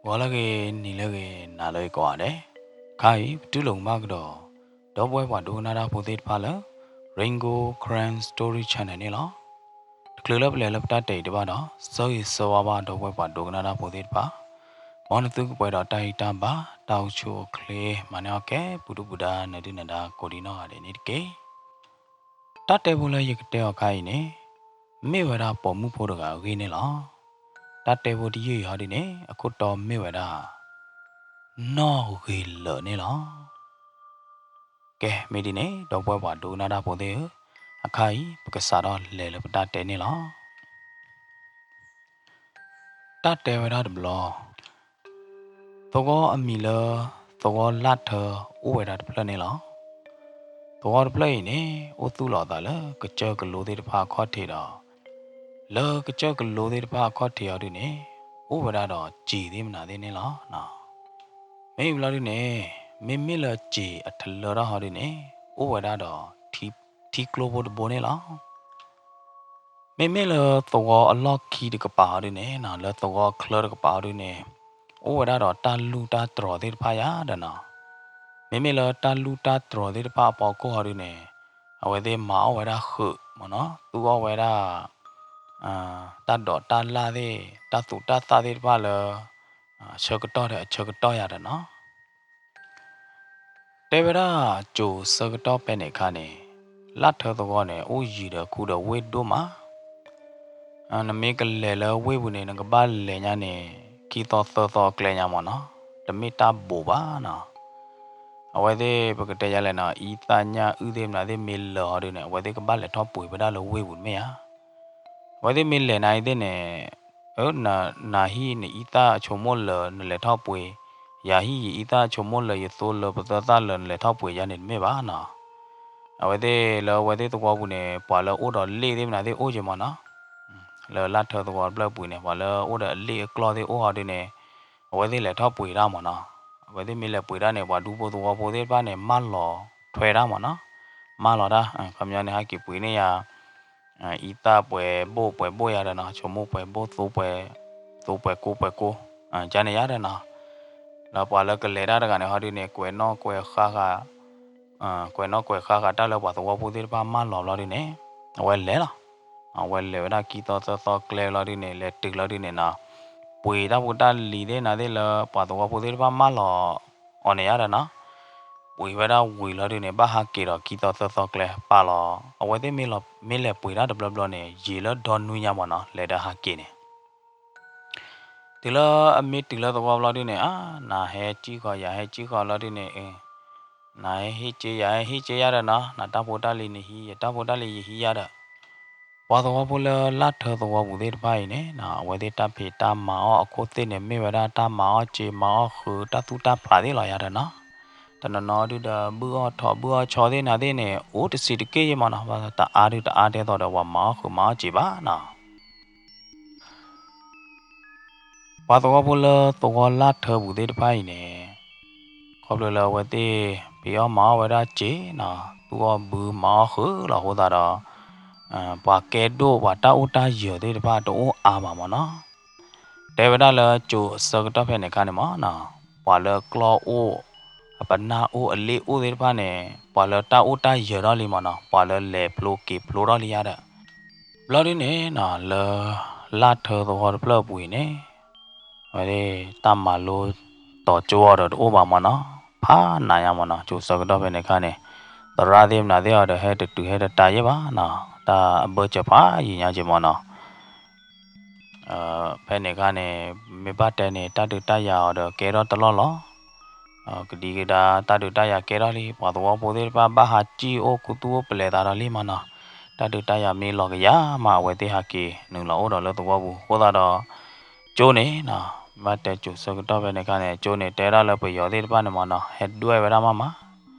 ဂီၤလၢအဂ့ၤ, နံၤလၢအဂ့ၤ, နၤလၢအဂ့ၤကိးဂၤဒဲး, ခါအံၤ ပတူၢ်လိာ်မုာ်ကဒီး ဒီပုၢ်ဝဲၢ်ပှၤဒိကနၣ်တၢ်ဖိသ့ၣ်တဖၣ်လၢ Rain Gold Karen Story Channel န့ၣ်လီၤ. တချုးလၢပလဲၤလၢပတၢ်တဲာ်အံၤတဘၣ်ဒီး ဆၢဂ့ၤဆၢဝါဘၣ်ဒီပုၢ်ဝဲၢ်ပှၤဒိကနၣ်တၢ်ဖိသ့ၣ်တဖၣ်, မ်နသုကပှဲၤဒီးတၢ်ဂံၢ်တၢ်ဘါ, တၢ်အိၣ်ဆူၣ်အိၣ်ချ့, မၤန့ၢ်အီၣ်ကဲ ပူၤဒုၣ်ပူၤဒါ နဒုၣ်နဒါ ကိးဒံနီၢ်ဂၤဒဲးန့ၣ်တက့ၢ်. တၢ်တဲဖိလၢယကတဲအီၤခါအံၤန့ၣ် မ့ၢ်ဝဲဒၣ်ပိာ်မုၣ်ဖိတဂၤအဂ့ၢ်န့ၣ်လီၤ. တၢ်တဲဖိတယုၢ်အံၤဟီဒုန့ၣ် အခိၣ်တီမ့ၢ်ဝဲဒၣ် နီၢ်ဂ့ၤလၢာ်န့ၣ်လီၤ. ကဲ မ့ၢ်ဒ်န့ၣ် ဒီပုၢ်ဝဲၢ်ပှၤဒိကနၣ်တၢ်ဖိသ့ၣ်ဧၢ, အခါအံၤ ပကစးထီၣ်လဲၤလၢပတၢ်တဲန့ၣ်လီၤ. တၢ်တဲဝဲဒၣ်တဘျီ, သဝီအမံၤလၢ သဝီလၢ်ထၢအိၣ်ဝဲဒၣ်တဖျၢၣ်န့ၣ်လီၤ. သဝီတဖျၢၣ်အံၤန့ၣ် အိၣ်သူၣ်လီၤအသးလၢကစၢၢ်ကလိသ့ၣ်တဖၣ်အခီၣ်ထံးဒီး လၢကစၢၢ်ကလိသ့ၣ်တဖၣ်အခီၣ်ထံးအီၤဒုန့ၣ် အိၣ်ဝဲဒၣ်ဒီးစံာ်သ့ၣ်မနုၤသ့ၣ်န့ၣ်လီၤ. မ့ၢ်ဘျီဒုန့ၣ် မ့မ့ၢ်လၢစံာ်အထလၢထီၣ်ဟီဒုန့ၣ် အိၣ်ဝဲဒၣ်ဒီးထံကျိဖိတဘိန့ၣ်လီၤ. မ့မ့ၢ်လၢသဝီအလီၢ်ခံတကပၤဟီဒုန့ၣ် လၢသဝီအချၢတကပၤဟီဒုန့ၣ် အိၣ်ဝဲဒၣ်ဒီးတၢ်လူၢ်တၢ်တြီၤသ့ၣ်တဖၣ်ယၤဒီးနီၤ, မ့မ့ၢ်လၢတၢ်လူၢ်တၢ်တြီၤသ့ၣ်တဖၣ်အဖီခိၣ်ဟီဒုန့ၣ် အဝဲသ့ၣ်မၤအီၣ်ဝဲဒၣ်ဃုာ်မ့ၢ်နီၤ, သူၣ်အီၣ်ဝဲဒၣ် တၢ်ဒိးတၢ်လၣ်သ့ၣ် တၢ်သူးတၢ်သၣ်သ့ၣ်တဖၣ်လၢ ဆၢကတီၢ်ဒီးအဆၢကတီၢ်ယၤဒီးနီၤ. တဲဝဲဒၣ် ကၠိၤဆၢကတီၢ်ဖဲန့ၣ်အခါန့ၣ် လၢ်ထၢသဝီန့ၣ် အိၣ်ယံၤဒီးခူဒီးဝ့ၢ်ဒိၣ်မး, နမ့ၢ်ကလဲၤလၢဝ့ၢ်ပူၤန့ၣ် နကဘၣ်လဲၤညါန့ၣ် ခံသီသၢသီအကျဲညါမ့ၢ်နီၤ, တမ့ၢ်တၢ်ဘိးဘၣ်နီၤ. အဝဲသ့ၣ်ပကတဲယါလဲၣ်နီၤ အံသၣ်ညၣ်အုၣ်သ့ၣ်မနုၤသ့ၣ်မ့ၢ်လၢာ်ဟီဒုန့ၣ် အဝဲသ့ၣ်ကဘၣ်လဲၤထီၣ်ပှ့ၤဝဲဒၣ်လၢဝ့ၢ်ပူၤတမ့ၢ်ဧါ. အဝဲသ့ၣ်မ့ၢ်လဲၤနၤအံၤသ့ၣ်န့ၣ် နဟံၣ်နအံသၣ်ဆိကမိၣ်လၢာ် နလဲၤထီၣ်ပှ့ၤ, ယၤဟံၣ်ယအံသၣ်ဆိကမိၣ်လၢာ် ယသိလၢပသၢသၣ်လၢာ် နလဲၤထီၣ်ပှ့ၤယါန့ၣ်တမ့ၢ်ဘၣ်နီၤ. အဝဲသ့ၣ်လၢအဝဲသ့ၣ်သဝီပူၤန့ၣ် ပှၤလၢအိၣ်ဒီးလ့ၣ်သ့ၣ်မနုၤသ့ၣ်အိၣ်က့ၤမ့ၢ်နီၤ. လၢလၢ်ထၢသဝီတဖျၢၣ်ပူၤန့ၣ် ပှၤလၢအိၣ်ဒီးအလ့ၣ်အကျီၢ်သ့ၣ်အိၣ်ဟီဒုန့ၣ် အဝဲသ့ၣ်လဲၤထီၣ်ပှ့ၤတၢ်မ့ၢ်နီၤ. အဝဲသ့ၣ်မ့ၢ်လဲၤပှ့ၤတၢ်န့ၣ် ပှၤဒူဖိသဝီဖိသ့ၣ်တဖၣ်န့ၣ် မၢလီၤထွဲတၢ်မ့ၢ်နီၤ. မၢလီၤတၢ် ခီပညီန့ၣ် ဟဲက့ၤပှ့ၤန့ၢ်ယၤ အံသၣ်ပှဲၤဘိၣ်ပှဲၤဘိၣ်ယၤဒီးနီၤ, ဆိကမိၣ်ပှဲၤဘိၣ်သိပှဲၤ သိပှဲၤကိၢ်ပှဲၤကိၢ် ကန့ၣ်ယါဒီးနီၤ. ဒီးပှၤလၢကလဲၤတၢ်တဂၤန့ၣ်ဟီဒုန့ၣ် ကွဲးနီၣ်ကွဲးဃါဃာ် ကွဲးနီၣ်ကွဲးဃါဃာ်တၢ်လၢပှၤသဝီဖိသ့ၣ်တဖၣ်မၢလီၤဘျီဒုန့ၣ် အဝဲလဲၤလီၤ. အဝဲလဲၤဝဲဒၣ်ခံသီသၢသီကျဲလီၤဒုန့ၣ် လဲၤတုၤလီၤဒုန့ၣ်နီၤ, ပှ့ၤတၢ်ဖိတၢ်လံၤသ့ၣ်နၤသ့ၣ်လၢပှၤသဝီဖိသ့ၣ်တဖၣ်မၢလီၤအီၤန့ၣ်ယါဒီးနီၤ, ပှ့ၤဝဲဒၣ်ဝံၤလီၤဒုန့ၣ် ဘၣ်ဟးက့ၤဒီးခံသီသၢသီကျဲပာ်လီၤ. အဝဲသ့ၣ်မ့ၢ်လဲၤပှ့ၤတၢ်တဘျီဘျီန့ၣ် ယံာ်လၢဒီနွံညါမ့ၢ်နီၤ လဲၤဒီးဟးက့ၤန့ၣ် တုၤလၢအမ့ၢ်တုၤလၢသဝီဘျီဒုန့ၣ် အါ နၤဟဲစံၣ်ဃီၤ ယၤဟဲစံၣ်ဃီၤလီၤဒုန့ၣ် နၤဟဲဟ့ၣ်စ့ ယၤဟဲဟ့ၣ်စ့ယါဒီးနီၤ, နတၢ်ဖိတၢ်လံၤနဟံး ယတၢ်ဖိတၢ်လံၤယဟံးယါဒီး ပှၤသဝီဖိလၢလၢ်ထၢသဝီပူၤသ့ၣ်တဖၣ်အံၤန့ၣ် အဝဲသ့ၣ်တၢ်ဖံးတၢ်မၤအီၣ်အခိၣ်သ့ၣ်န့ၣ် မ့ၢ်ဝဲဒၣ်တၢ်မၤအီၣ်စ့မၤအီၣ်ဃုာ်တၢ်သူၣ်တၢ်ဖျးသ့ၣ်လီၤယါဒီးနီၤ, တနီၤနီၤဒုဒီး ဘုၣ်အီၣ်ထိးဘုၣ်အီၣ်ဆီသ့ၣ်နၤသ့ၣ်န့ၣ် အိၣ်တဆံးတက့ၢ်ယဲၢ်မ့ၢ်နီၤ, တအါဒုတအါဒ်သိးဒီးပှၤမၤအီၣ်ဃုာ်မၤအီၣ်စ့ဘၣ်နီၤ ပှၤသဝီဖိလၢသဝီလၢ်ထၢပူၤသ့ၣ်တဖၣ်အံၤန့ၣ် ခီဖျိလၢအဝဲသ့ၣ် ဖံးအီၣ်မၤအီၣ်ဝဲဒၣ်စ့နီၤ, သူၣ်အီၣ်ဘုမၤအီၣ်ဃုာ်လီၤအဃိသတးဒီး ပှၤကဲဒိၣ်ပှၤတၢ်အိၣ်တၢ်ယၢၤသ့ၣ်တဖၣ်တအိၣ်အါဘၣ်မ့ၢ်နီၤ. တဲဝဲဒၣ်လၢကၠိအဆၢကတီၢ်ဖဲန့ၣ်အခါန့ၣ်မ့ၢ်နီၤ, ပှၤလၢကျီၢ်အိၣ် အပနၢ်အိၣ်အလ့ၣ်အိၣ်သ့ၣ်တဖၣ်န့ၣ် ပှၤလၢတၢ်အိၣ်တၢ်ယၢၤထီၣ်လံမ့ၢ်နီၤ, ပှၤလၢလဲၤဖျိက့ၤဖျိထီၣ်လံယါဒီး ဘျီဒုန့ၣ်နီၤ လၢလၢ်ထၢသဝီတဖျၢၣ်အပူၤအံၤန့ၣ် အဝဲသ့ၣ်တၢ်မၤလိတီၤကၠိအီၤဒီးတအိၣ်ဘၣ်မ့ၢ်နီၤ, ဖးနးညါမ့ၢ်နီၤ, ကၠိဆၢကတီၢ်ဖဲန့ၣ်အခါန့ၣ် သရၣ်သ့ၣ်မနုၤသ့ၣ်အီၤဒီး ဟဲတတုၤဟဲတတၤယဲၢ်ဘၣ်နီၤ, တၢ်အဘၢၣ်စၢၤဖးယံာ်ညါက့ၤမ့ၢ်နီၤ. ဖဲန့ၣ်အခါန့ၣ် မ့ၢ်ဘၣ်တဲန့ၣ် တၢ်ဒုးတၢ်ယၤအီၤဒီးကဲထီၣ်တလီၢ်လီၤ. ကဒံကဒါတၢ်ဒုးတၢ်ယၤကဲထီၣ်လံ, ပှၤသဝီဖိသ့ၣ်တဖၣ်ဘၣ်ဟးစံၣ်အိၣ်ခူသူၣ်အိၣ်ပလဲၤသးဒီးလံမ့ၢ်နီၤ, တၢ်ဒုးတၢ်ယၤမ့ၢ်လီၤကယၤမး အဝဲသ့ၣ်ဟးက့ၤနုာ်လီၤအိၣ်ဒီးလၢသဝီပူၤ, အဃိသတးဒီး ကၠိန့ၣ်နီၤ, ဘၣ်တဲကၠိဆၢကတီၢ်ဖဲန့ၣ်အခါန့ၣ် ကၠိန့ၣ် တဲဒၣ်လၢပယီၤသ့ၣ်တဖၣ်န့ၣ်မ့ၢ်နီၤ ဟဲဒွဲၣ်ဝဲဒၣ်မးမး,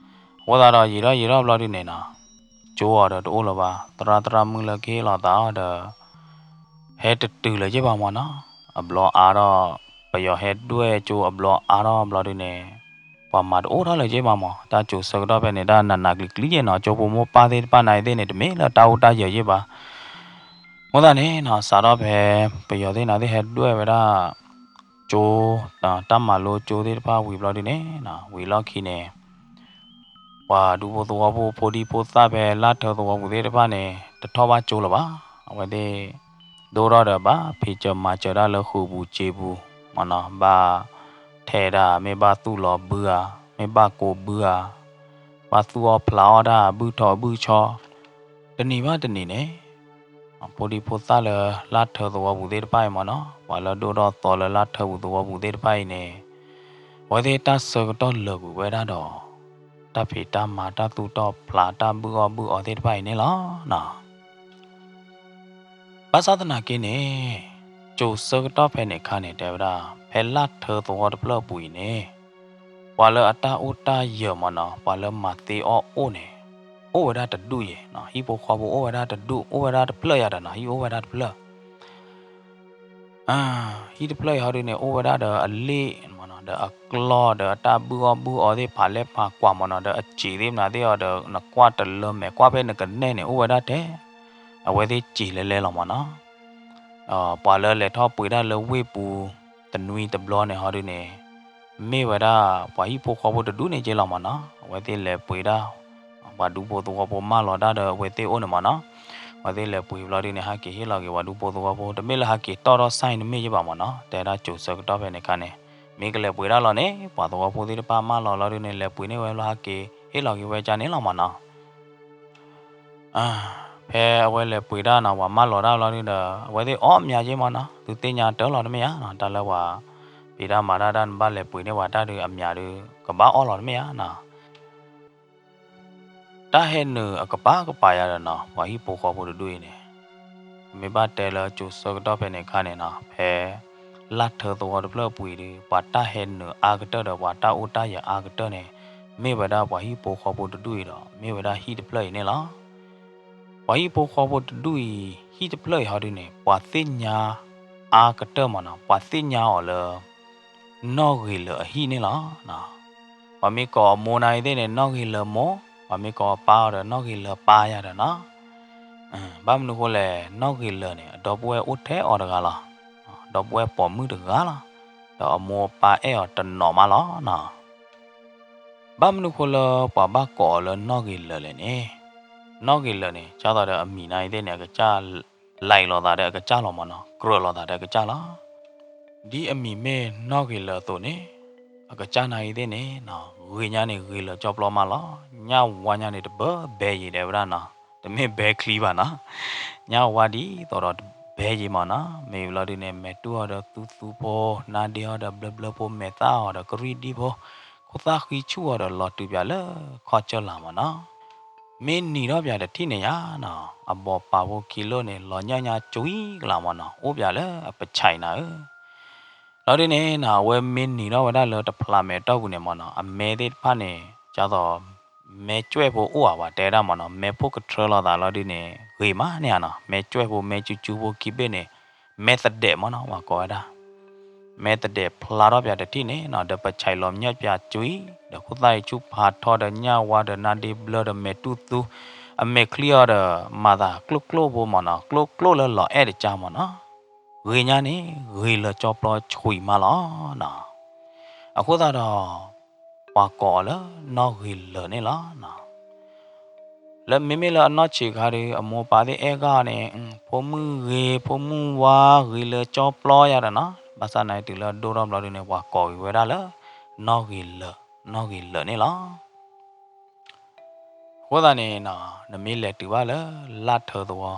အဃိသတးဒီးယံာ်ထီၣ်ယံာ်ထီၣ်ဘျီဒုန့ၣ်နီၤ ကၠိအီၤဒီးတအိၣ်လၢၤဘၣ်, သရၣ်သရၣ်မုၣ်လၢကဟ့ၣ်လီၤသးအီၤဒီး ဟဲတတုၤလၢၤက့ၢ်ဘၣ်မ့ၢ်နီၤ, အဘျီအါထီၣ် ပယီၤဟဲဒွဲၣ်ကၠိအဘျီအါထီၣ်ဘျီဒုန့ၣ် ပှၤမၤတအိၣ်ထီၣ်လၢၤက့ၢ်ဘၣ်မ့ၢ်, တၢ်ကၠိဆၢကတီၢ်ဖဲန့ၣ် တၢ်နးနးကျံၤကျံၤယဲၢ်နီၤ, ကၠိဖိမိၢ်ပၢ်သ့ၣ်တဖၣ်နၤအံၤသ့ၣ်န့ၣ် တမ့ၢ်လၢတၢ်အိၣ်တၢ်ယၢၤယ့ၢ်ဘၣ်. အဃိသတးန့ၣ်နီၤ စးထီၣ်ဖဲ ပယီၤသ့ၣ်နၤသ့ၣ်ဟဲဒွဲၣ်ဝဲဒၣ် ကၠိ, တၢ်မၤလိကၠိသ့ၣ်တဖၣ်ဝံၤဘျီဒုန့ၣ်နီၤ, ဝံၤလီၢ်ခံန့ၣ် ပှၤဒူဖိသဝီဖိ ဖိဒံဖိသၣ်ဖဲလၢ်ထၢသဝီပူၤသ့ၣ်တဖၣ်န့ၣ် တထီၣ်ဘၣ်ကၠိလၢၤဘၣ်. အဝဲသ့ၣ် ဒိၣ်ထီၣ်ဒီးဘၣ်ဖံးစၢၤမၤစၢၤတၢ်လၢဃုာ်ပူၤစ့ပူၤမ့ၢ်နီၤ, ဘၣ်ထဲးတၢ်, မ့ၢ်ဘၣ်သူၣ်လီၤဘုဧါ, မ့ၢ်ဘၣ်ကိးဘုဧါ, ဘၣ်သူၣ်အီၣ်ဖျးအီၣ်တၢ် ဘုၣ်ထီဘုၣ်ဆီ, တနံၤဘၣ်တနံၤန့ၣ် ဖိဒံဖိသၣ်လၢလၢ်ထၢသဝီပူၤသ့ၣ်တဖၣ်အံၤမ့ၢ်နီၤ, ပှၤလၢဒိၣ်ထီၣ်သီလၢလၢ်ထၢပူၤသဝီပူၤသ့ၣ်တဖၣ်အံၤန့ၣ် အဝဲသ့ၣ်တၢ်ဆၢကတီၢ်လၢာ်ကွံာ်ဝဲဒၣ်ဒီး တၢ်ဖံးတၢ်မၤ တၢ်သူၣ်ထီၣ်ဖျး တၢ်ဘုၣ်အီၣ်ဘုၣ်အီသ့ၣ်တဖၣ်အံၤန့ၣ်လီၤနီၤ. ဘၣ်ဆၣ်သနာ်က့န့ၣ် ကၠိဆၢကတီၢ်ဖဲန့ၣ်အခါန့ၣ် တဲဝဲဒၣ် ဖဲလၢ်ထၢသဝီတဖျၢၣ်အပူၤအံၤန့ၣ် ပှၤလၢအတၢ်အိၣ်တၢ်ယၢၤမ့ၢ်နီၤ, ပှၤလၢမၤသ့အီၣ်အိၣ်န့ၣ် အိၣ်ဝဲဒၣ်တဒူၣ်အံၤနီၤ, ဟံၣ်ဖိဃီဖိအိၣ်ဝဲဒၣ်တဒူၣ်, အိၣ်ဝဲဒၣ်တဖျၢၣ်ယၤဒီးနီၤ, ဟံၣ်အိၣ်ဝဲဒၣ်တဖျၢၣ် ဟံၣ်တဖျၢၣ်အံၤဟီဒုန့ၣ် အိၣ်ဝဲဒၣ်ဒီးအလ့ၣ်မ့ၢ်နီၤ, ဒီးအကျီၢ်, ဒီးအတၢ်ဘုၣ်အီၣ်ဘုၣ်အီသ့ၣ် ဖးလဲၢ်ဖးကွၢ်မ့ၢ်နီၤ, ဒီးအစံာ်သ့ၣ်မနုၤသ့ၣ်အီၤဒီး နကွၢ်တလၢမဲာ် ကွၢ်ဖဲနကနဲၣ်န့ၣ် အိၣ်ဝဲဒၣ်ထဲ, အဝဲသ့ၣ်စံာ်လဲၤလဲၤလီၤမ့ၢ်နီၤ. ဒီးပှၤလၢလဲၤထီၣ်ပှ့ၤတၢ်လၢဝ့ၢ်ပူၤ တနွံတဘျီန့ၣ်ဟီဒုန့ၣ် မ့ၢ်ဝဲဒၣ်ပှၤဟံၣ်ဖိဃီဖိတဒူၣ်န့ၣ်က့လီၤမ့ၢ်နီၤ. အဝဲသ့ၣ်လဲၤပှ့ၤဒၣ် ပှၤဒူဖိသဝီဖိမၢလီၤတၢ်ဒီးအဝဲသ့ၣ်အိၣ်န့ၣ်မ့ၢ်နီၤ. အဝဲသ့ၣ်လဲၤပှ့ၤဘျီဒုန့ၣ် ဟဲက့ၤဟ့ၣ်လီၤက့ၤပှၤဒူဖိသဝီဖိ, တမ့ၢ်လၢဟဲက့ၤတီၢ်ထီၣ် sign တမ့ၢ်ယဘၣ်မ့ၢ်နီၤ, တဲဒၣ်ကၠိဆၢကတီၢ်ဖဲန့ၣ်အခါန့ၣ် မ့ၢ်ကလဲၤပှ့ၤဒၣ်လီၤန့ၣ် ပှၤသဝီဖိသ့ၣ်တဖၣ်မၢလီၤလီၤဒုန့ၣ် လဲၤပှ့ၤန့ၢ်ဝဲဘျီ ဟဲက့ၤဟ့ၣ်လီၤက့ၤဝဲကန့ၣ်လီၤမ့ၢ်နီၤ. ဖဲအဝဲလဲၤပှ့ၤတၢ်နီၤ ပှၤမၢလီၤတၢ်လီၤဒုဒီး အဝဲသ့ၣ်အီၣ်မၠးက့မ့ၢ်နီၤ, သုသ့ၣ်ညါတၢ်လီၤတမ့ၢ်ဧါနီၤ, တၢ်လၢပှၤဖံးတၢ်မၤတၢ် တၢ်နဘၣ်လဲၤပှ့ၤန့ၢ်ပှၤတၢ်ဒုးအမၠးဒုး ကဘၣ်အီၣ်လီၤတမ့ၢ်ဧါနီၤ. တၢ်ဟဲနုာ်အကပၤကပၤယၤဒီးနီၤ ပှၤဟံၣ်ဖိဃီဖိတဒူၣ်အံၤန့ၣ် မ့ၢ်ဘၣ်တဲလၢကၠိဆၢကတီၢ်ဖဲန့ၣ်အခါန့ၣ်နီၤ ဖဲလၢ်ထၢသဝီတဖျၢၣ်အပူၤအံၤဒီး ပှၤတၢ်ဟဲနုာ်အါကတၢၢ်ဒီး ပှၤတၢ်အိၣ်တၢ်ယၢၤအါကတၢၢ်န့ၣ် မ့ၢ်ဝဲဒၣ်ပှၤဟံၣ်ဖိဃီဖိတဒူၣ်အံၤဒီး မ့ၢ်ဝဲဒၣ်ဟံၣ်တဖျၢၣ်အံၤန့ၣ်လီၤ. ပှၤဟံၣ်ဖိဃီဖိတဒူၣ်အံၤ ဟံၣ်တဖျၢၣ်အံၤဟီဒုန့ၣ် ပှၤသ့ၣ်ညါအါကတၢၢ်မ့ၢ်နီၤ, ပှၤသ့ၣ်ညါအီၤလၢ နီၢ်ဂ့ၤလၢာ်အဟံၣ်န့ၣ်လီၤ. ပှၤမ့ၢ်ကိးအမိၢ်နၤအံၤသ့ၣ်န့ၣ် နီၢ်ဂ့ၤလၢာ်မိၢ်, ပှၤမ့ၢ်ကိးအပၢ်အီၤဒီး နီၢ်ဂ့ၤလၢာ်ပၢ်ယၤဒီးနီၤ. ဘၣ်မနုၤဃိလဲၣ်, နီၢ်ဂ့ၤလၢာ်န့ၣ် အဒီပုၢ်ဝဲၢ်အိၣ်ထဲအီၤတဂၤလီၤ. ဒီပုၢ်ဝဲၢ်ပိာ်မုၣ်တဂၤလီၤ. ဒီးအမိၢ်အပၢ်အဲၣ်အီၤတနီၤမးလီၤနီၤ. ဘၣ်မနုၤဃိလၢပှၤဘၣ်ကိးအီၤလၢနီၢ်ဂ့ၤလၢာ်လဲၣ်န့ၣ်, နီၢ်ဂ့ၤလၢာ်န့ၣ် ဒ်သိးဒီးအမံၤနၤအံၤသ့ၣ်န့ၣ် အကစၢ် လဲလိာ်သးဒီးအကစၢ်လီၤမ့ၢ်နီၤ, ကြၢးလိာ်သးဒီးအကစၢ်လီၤ. ဒ်အမံၤမ့ၢ်နီၢ်ဂ့ၤလၢာ်အသိးန့ၣ်, အကစၢ်နၤအံၤသ့ၣ်န့ၣ် ဂ့ၤညါန့ၣ် ဂ့ၤလၢာ်ကၠီပျီမးလီၤ. ညၣ်ဝါညါန့ၣ် တဘၢဘဲယံၤဒဲးဝဲဒၣ်နီၤ, တမ့ၢ်ဘဲချံဘၣ်နီၤ. ညၣ်ဝါဒ်သိးဒီးတဘဲယံၤမ့ၢ်နီၤ, မ့ၢ်ဘျီဒုန့ၣ် မဲာ်တူၢ်အီၤဒီးသူသူဖိ, နါဒ့အီၤဒီးဘျၢဘျၢဖိ, မဲာ်သၣ်အီၤဒီးကရံၣ်ဒံဖိ, ခိၣ်သၣ်ဃံဆူၣ်အီၤဒီးလီၤတုၤပၠးလၢခီၣ်ကၢၢ်လၤမ့ၢ်နီၤ. မ့ၢ်နံၤထီၣ်ပၠးတထံၣ်န့ၣ်ယါနီၤ, အဘီၣ်ပာ်ဖိခံလိၣ်န့ၣ် လီၤညၣ်ညါကွံာ်ကလးမ့ၢ်နီၤ, အိၣ်ပၠးလၢအပဆဲးနၤဧၢ. လီၤဒုန့ၣ်နီၤ, အဝဲမ့ၢ်နံၤထီၣ်ဝဲဒၣ်လၢတဖျးမဲာ်တီၢ်ပူၤန့ၣ်မ့ၢ်နီၤ, အမဲသ့ၣ်တဖၣ်န့ၣ် ဒ်သိး မဲကွဲၢ်ဖိအိၣ်ဧါ ပှၤတဲဒၣ်မ့ၢ်နီၤ, မဲဖိကထြၢလီၤသးလီၤဒုန့ၣ် ဂ့ၤမးန့ၣ်ဧါနီၤ, မဲကွဲၢ်ဖိ မဲကုကုဖိခံဘ့ၣ်န့ၣ် မဲသဒဲးမ့ၢ်နီၤ ပှၤကိးဝဲဒၣ် မဲသဒဲးဖျါထီၣ်ပၠးတထံၣ်န့ၣ်နီၤ, ဒီးပဆဲးလီၤညၣ်ပၠးကွံာ်, ဒီးခိၣ်သၣ်အံၤဆူၣ်ဖးထီဒီးညၣ်ဝါဒီးနါဒ့ဘျၢဒီးမဲာ်တူၢ်သူ, အမဲာ်ချံအီၤဒီး မၤသးကျိၣ်ကျိၣ်ဖိမ့ၢ်နီၤ, ကျိၣ်ကျိၣ်လၢလီၤအဲၣ်တကၢ်မ့ၢ်နီၤ, ဂ့ၤညါန့ၣ် ဂ့ၤလၢာ်ကၠီပျီဆှံမးလီၤနီၤ. အဃိသတးဒီး ပှၤကိးအီၤလၢနီၢ်ဂ့ၤလၢာ်န့ၣ်လီၤနီၤ. လၢမ့မ့ၢ်လၢအနီၢ်ဆံးခါဒီး အမိၢ်ပၢ်သ့ၣ်အဲၣ်ဂၢ်န့ၣ် ဖိမုၣ်ဂ့ၤ ဖိမုၣ်ဝါဂ့ၤလၢာ်ကၠီပျီယၤဒီးနီၤ, ဘၣ်ဆၣ်နာ်တုၤလၢဒိၣ်ထီၣ်ဘျီဒုန့ၣ် ပှၤကိးက့ၤဝဲဒၣ်လၢ နီၢ်ဂ့ၤလၢာ်, နီၢ်ဂ့ၤလၢာ်န့ၣ်လီၤ. အဃိသတးန့ၣ်နီၤ, နမ့ၢ်လဲၤတုၤဘၣ်လၢလၢ်ထၢသဝီ,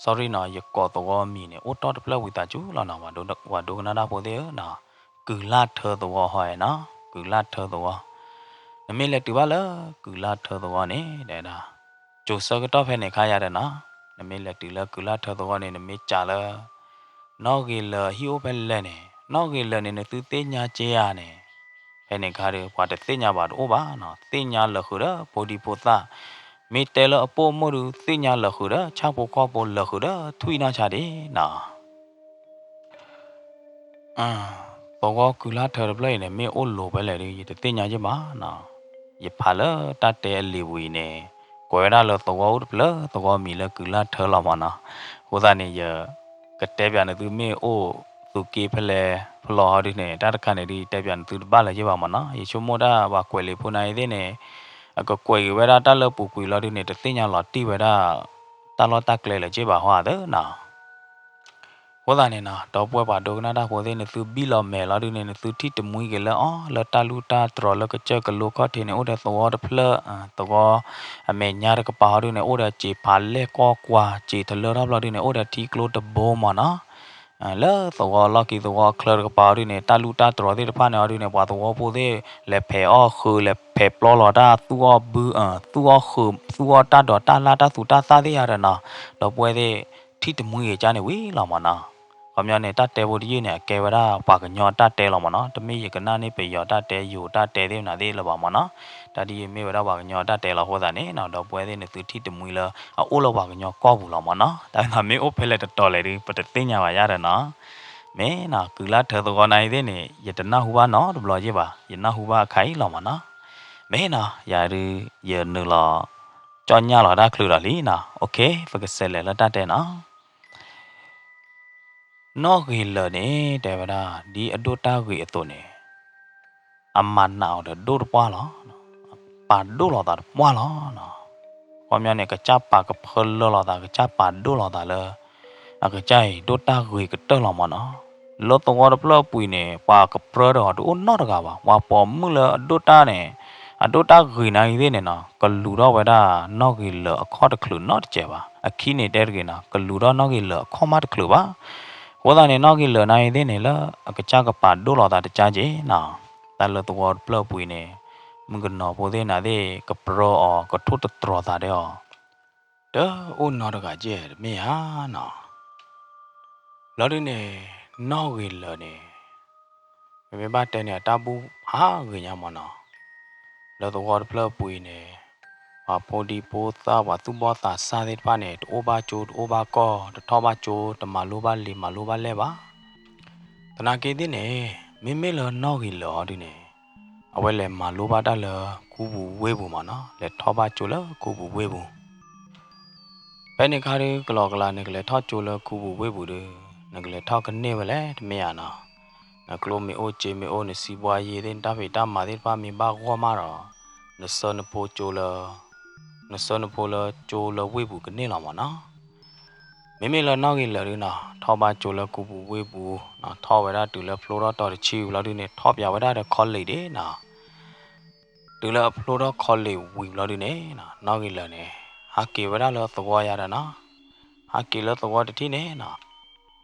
sorry နီၤ, ယကိးသဝီမံၤန့ၣ် အိၣ်တီၢ်တဖျၢၣ်ဝံၤသးစူၤလီၤနီၤ, ပှၤဒိကနၣ်တၢ်ဖိသ့ၣ်ဧၢနီၤ, ကုၤလၢ်ထၢသဝီဟီနီၤ, ကုၤလၢ်ထၢသဝီ, နမ့ၢ်လဲၤတုၤဘၣ်လၢကုၤလၢ်ထၢသဝီန့ၣ် တဲဒၣ် ကၠိဆၢကတီၢ်ဖဲန့ၣ်ခါယၤဒီးနီၤ, နမ့ၢ်လဲၤတုၤလၢကုၤလၢ်ထၢသဝီန့ၣ် နမ့ၢ်စံးလၢ နီၢ်ဂ့ၤလၢာ်ဟံၣ်အိၣ်ဖဲလဲၣ်န့ၣ်, နီၢ်ဂ့ၤလၢာ်န့ၣ် နသုသ့ၣ်ညါက့ဧါန့ၣ်, ဖဲန့ၣ်ခါဒီး ပှၤတသ့ၣ်ညါဘၣ်တအိၣ်ဘၣ်နီၤ, သ့ၣ်ညါလၢာ်ဃုာ်ဒီးဖိဒံဖိသၣ်, မ့ၢ်တဲလၢအပိာ်မိၢ်ဒီး သ့ၣ်ညါလၢာ်ဃုာ်ဒီး ဆၣ်ဖိကီၢ်ဖိလၢာ်ဃုာ်ဒီး ထွံၣ်နီၢ်ဆါဒံးနီၤ. သဝီကုၤလၢ်ထၢတဖျၢၣ်အံၤန့ၣ် မ့ၢ်အိၣ်လိၤဖဲလဲၣ်ဒီး ယတသ့ၣ်ညါယဘၣ်နီၤ, ယဖးလၢတၢ်တဲအလံာ်ပူၤအံၤန့ၣ် ကွဲးဝဲဒၣ်လၢသဝီအိၣ်တဖျၢၣ် သဝီမံၤလၢကုၤလၢ်ထၢလီၤမးနီၤ, အဃိသတးန့ၣ် ယကတဲပၠးနသုမ့ၢ်အိၣ် သုးက့ဖဲလဲၣ်ဖဲလဲၣ်ဟီဒုန့ၣ် တၢ်တခါန့ၣ်ဒုး ယတဲပၠးနသုတဘၣ်လၢၤယ့ၢ်ဘၣ်မၢ်နီၤ. ယဆိကမိၣ်တၢ်ပှၤကွဲးလံာ်ဖိနၤအံၤသ့ၣ်န့ၣ် အကကွဲးက့ၤဝဲဒၣ်တၢ်လၢပူၤကွံာ်လီၤဒုန့ၣ် တသ့ၣ်ညါလီၤတံၢ်ဝဲဒၣ် တၢ်လီၢ်တၢ်ကျဲလၢၤက့ဘၣ်ဟီဧါသၢနီၤ. အဃိသတးန့ၣ်နီၤ ဒီပုၢ်ဝဲၢ်ပှၤဒိကနၣ်တၢ်ဖိသ့ၣ် နသုဘံၣ်လီၤမဲာ်လီၤဒုန့ၣ် နသုထံၣ်တမှံက့ၤလၢအီၤ လၢတၢ်လူၢ်တၢ်တြီၤလၢကစၢၢ်ကလိခီၣ်ထံးန့ၣ် အိၣ်ဒီးသဝီတဖျၢၣ်, သဝီအမဲာ်ညါတကပၤဟီဒုန့ၣ် အိၣ်ဒီးစံာ်ဖးလဲၢ်ကီၢ်ကွၢ် စံာ်တလၢထီၣ်ဘျီဒုန့ၣ် အိၣ်ဒီးထံကျိတဘိမၢ်နီၤ. လၢသဝီလီၢ်ခံသဝီအချၢတကပၤဟီဒုန့ၣ် တၢ်လူၢ်တၢ်တြီၤသ့ၣ်တဖၣ်န့ၣ်ဟီဒုန့ၣ် ပှၤသဝီဖိသ့ၣ် လဲၤဖဲးအီၣ်ဃုာ် လဲၤဖဲးပျီလီၤတၢ် သူၣ်အီၣ်ဘု သူၣ်အီၣ်ဃုာ် သူၣ်အီၣ်တၢ်ဒိးတၢ်လၢ်တၢ်သူတၢ်သၣ်သ့ၣ်ယါဒီးနီၤ ဒီပုၢ်ဝဲၢ်သ့ၣ် ထံၣ်တမှံက့ၤကၢ်န့ၣ်ဝံၤလီၤမၢ်နီၤ. ခီပညီန့ၣ် တၢ်တဲဖိတယုၢ်န့ၣ် အကဲဝဲဒၣ်ပှၤကညီအတၢ်တဲလီၤမၢ်နီၤ. တမ့ၢ်ယကနၣ်န့ၣ်ပယီၤတၢ်တဲ ယိၤတၢ်တဲသ့ၣ်မနုၤသ့ၣ်လၢၤဘၣ်မၢ်နီၤ. တၢ်ဒ်ယမ့ၢ်ဝဲဒၣ်ပှၤကညီအတၢ်တဲလီၤအဃိသတးန့ၣ်နီၤ ဒီပုၢ်ဝဲၢ်သ့ၣ် နသုထံၣ်တမှံလၢ အအိၣ်လၢပှၤကညီကီၢ်ပူၤလီၤမၢ်နီၤ. တၢ်မ့ၢ်အိၣ်ဖဲလဲၣ်တတီၤလဲၣ်ဒု ပတသ့ၣ်ညါဘၣ်ယါဒီးနီၤ. မ့ၢ်နီၤ ကုၤလၢ်ထၢသဝီနၤအံၤသ့ၣ်န့ၣ် ယတနၢ်ဟူဘၣ်နီတဘျီယ့ၢ်ဘၣ်, ယနၢ်ဟူဘၣ်အခါအံၤလီၤမၢ်နီၤ. မ့ၢ်နီၤ ယၤဒု ယနုာ်လီၤ ကၠီၣ်ညၣ်လီၤတၢ်ချုးဒီးလံနီၤ. ပကဆဲးလဲၤလၢတၢ်တဲနီၤ. နီၣ်ဂ့ၤလၢာ်န့ၣ် တဲဝဲဒၣ် ဒ်အဒိၣ်တၢ်ဂ့ၤအသိးန့ၣ် အမၤနးအီၤဒီးဒိၣ်တပှၢ်လီၤ. ပာ်ဒိၣ်လီၤသးတပှၢ်လီၤ. ခီပညီန့ၣ် ကစၢ်ပာ်ကဖၢလၢလီၤသး ကစၢ်ပာ်ဒိၣ်လီၤသးလၢ အကစၢ်အံၤဒိၣ်တၢ်ဂ့ၤကတၢၢ်လီၤမၢ်နီၤ. လၢသဝီတဖျၢၣ်အပူၤအံၤန့ၣ် ပှၤကပြၢတဂၤတအိၣ်နီတဂၤဘၣ်. ပှၤပိာ်မုၣ်လၢအဒိၣ်တၢ်န့ၣ် အဒိၣ်တၢ်ဂ့ၤနၤအံၤသ့ၣ်န့ၣ်နီၤ ကလူၤထီၣ်ဝဲဒၣ်နီၣ်ဂ့ၤလၢာ်အခီၣ်တချုးနီတစဲးဘၣ်. အခံန့ၣ်တဲတဂ့ၤနီၤ ကလူၤထီၣ်နီၣ်ဂ့ၤလၢာ်အခီၣ်မးတချုးဘၣ်. အဃိသတးန့ၣ် နီၣ်ဂ့ၤလၢာ်နၤအံၤသ့ၣ်န့ၣ် လၢအကစၢ်ကပာ်ဒိၣ်လီၤသးတကၢ်က့ၤနီၤ တၢ်လၢသဝီတဖျၢၣ်အပူၤအံၤန့ၣ် မုၣ်ကနီၤဖိသ့ၣ်နၤသ့ၣ် ကပြၢအီၤ ကထိၣ်တတြီၤသးဒီးအီၤ တအိၣ်နီတဂၤကဲတမ့ၢ်ဧါနီၤ. ဘျီဒုန့ၣ် နီၣ်ဂ့ၤလၢာ်န့ၣ် ပမ့ၢ်ဘၣ်တဲန့ၣ် အတၢ်ဘူၣ်ဖးဂ့ၤညါမၢ်နီၤ. လၢသဝီတဖျၢၣ်အပူၤအံၤန့ၣ် ပှၤဖိဒံဖိသၣ် ပှၤသူၣ်ဘီၣ်သးစၢ်သ့ၣ်တဖၣ်န့ၣ် တအိၣ်ဘၣ်ကၠိ တအိၣ်ဘၣ်ကီၢ် တထီၣ်ဘၣ်ကၠိ တမၤလိဘၣ်လံာ်မၤလိဘၣ်လဲၢ်ဘၣ်. သနာ်က့သ့ၣ်န့ၣ် မ့မ့ၢ်လၢနီၣ်ဂ့ၤလၢာ်ဟီဒုန့ၣ် အဝဲလဲၤမၤလိဘၣ်တၢ်လၢခူပူၤဝ့ၢ်ပူၤမၢ်နီၤ လဲၤထီၣ်ဘၣ်ကၠိလၢခူပူၤဝ့ၢ်ပူၤ ဖဲန့ၣ်အခါဒု ကလီကလီနကလဲၤထီၣ်ကၠိလၢခူပူၤဝ့ၢ်ပူၤဒု နကလဲၤထီၣ်ကန့ၢ်ဝဲလဲၣ်တမ့ၢ်ဧါနီၤ. နကျိမ့ၢ်အိၣ်စ့မ့ၢ်အိၣ် နစံးဘှါယ့သ့ၣ် နတၢ်ဖံးတၢ်မၤသ့ၣ်တဖၣ်မ့ၢ်ဘၣ်ဂီၢ်မးဒီး နဆှၢနဖိကၠိလၢ နဆှၢနဖိလၢကၠိလၢဝ့ၢ်ပူၤကန့ၢ်လီၤမၢ်နီၤ. မ့မ့ၢ်လၢနီၣ်ဂ့ၤလၢာ်ဒုနီၤ ထီၣ်ဘၣ်ကၠိလၢခူပူၤဝ့ၢ်ပူၤနီၤ ထီၣ်ဝဲဒၣ်တုၤလၢဖျိထီၣ်တီၤတဆံဝံၤလီၤဒုန့ၣ် ထီၣ်ပၠးဝဲဒၣ်ဒီး college ဒၣ်နီၤ တုၤလၢအဖျိထီၣ် college ဝံၤဘျီဒုန့ၣ်နီၤ နီၣ်ဂ့ၤလၢာ်န့ၣ် ဟးက့ၤဝဲဒၣ်လၢသဝီယါဒီးနီၤ ဟးက့ၤလၢသဝီတထံၣ်န့ၣ်နီၤ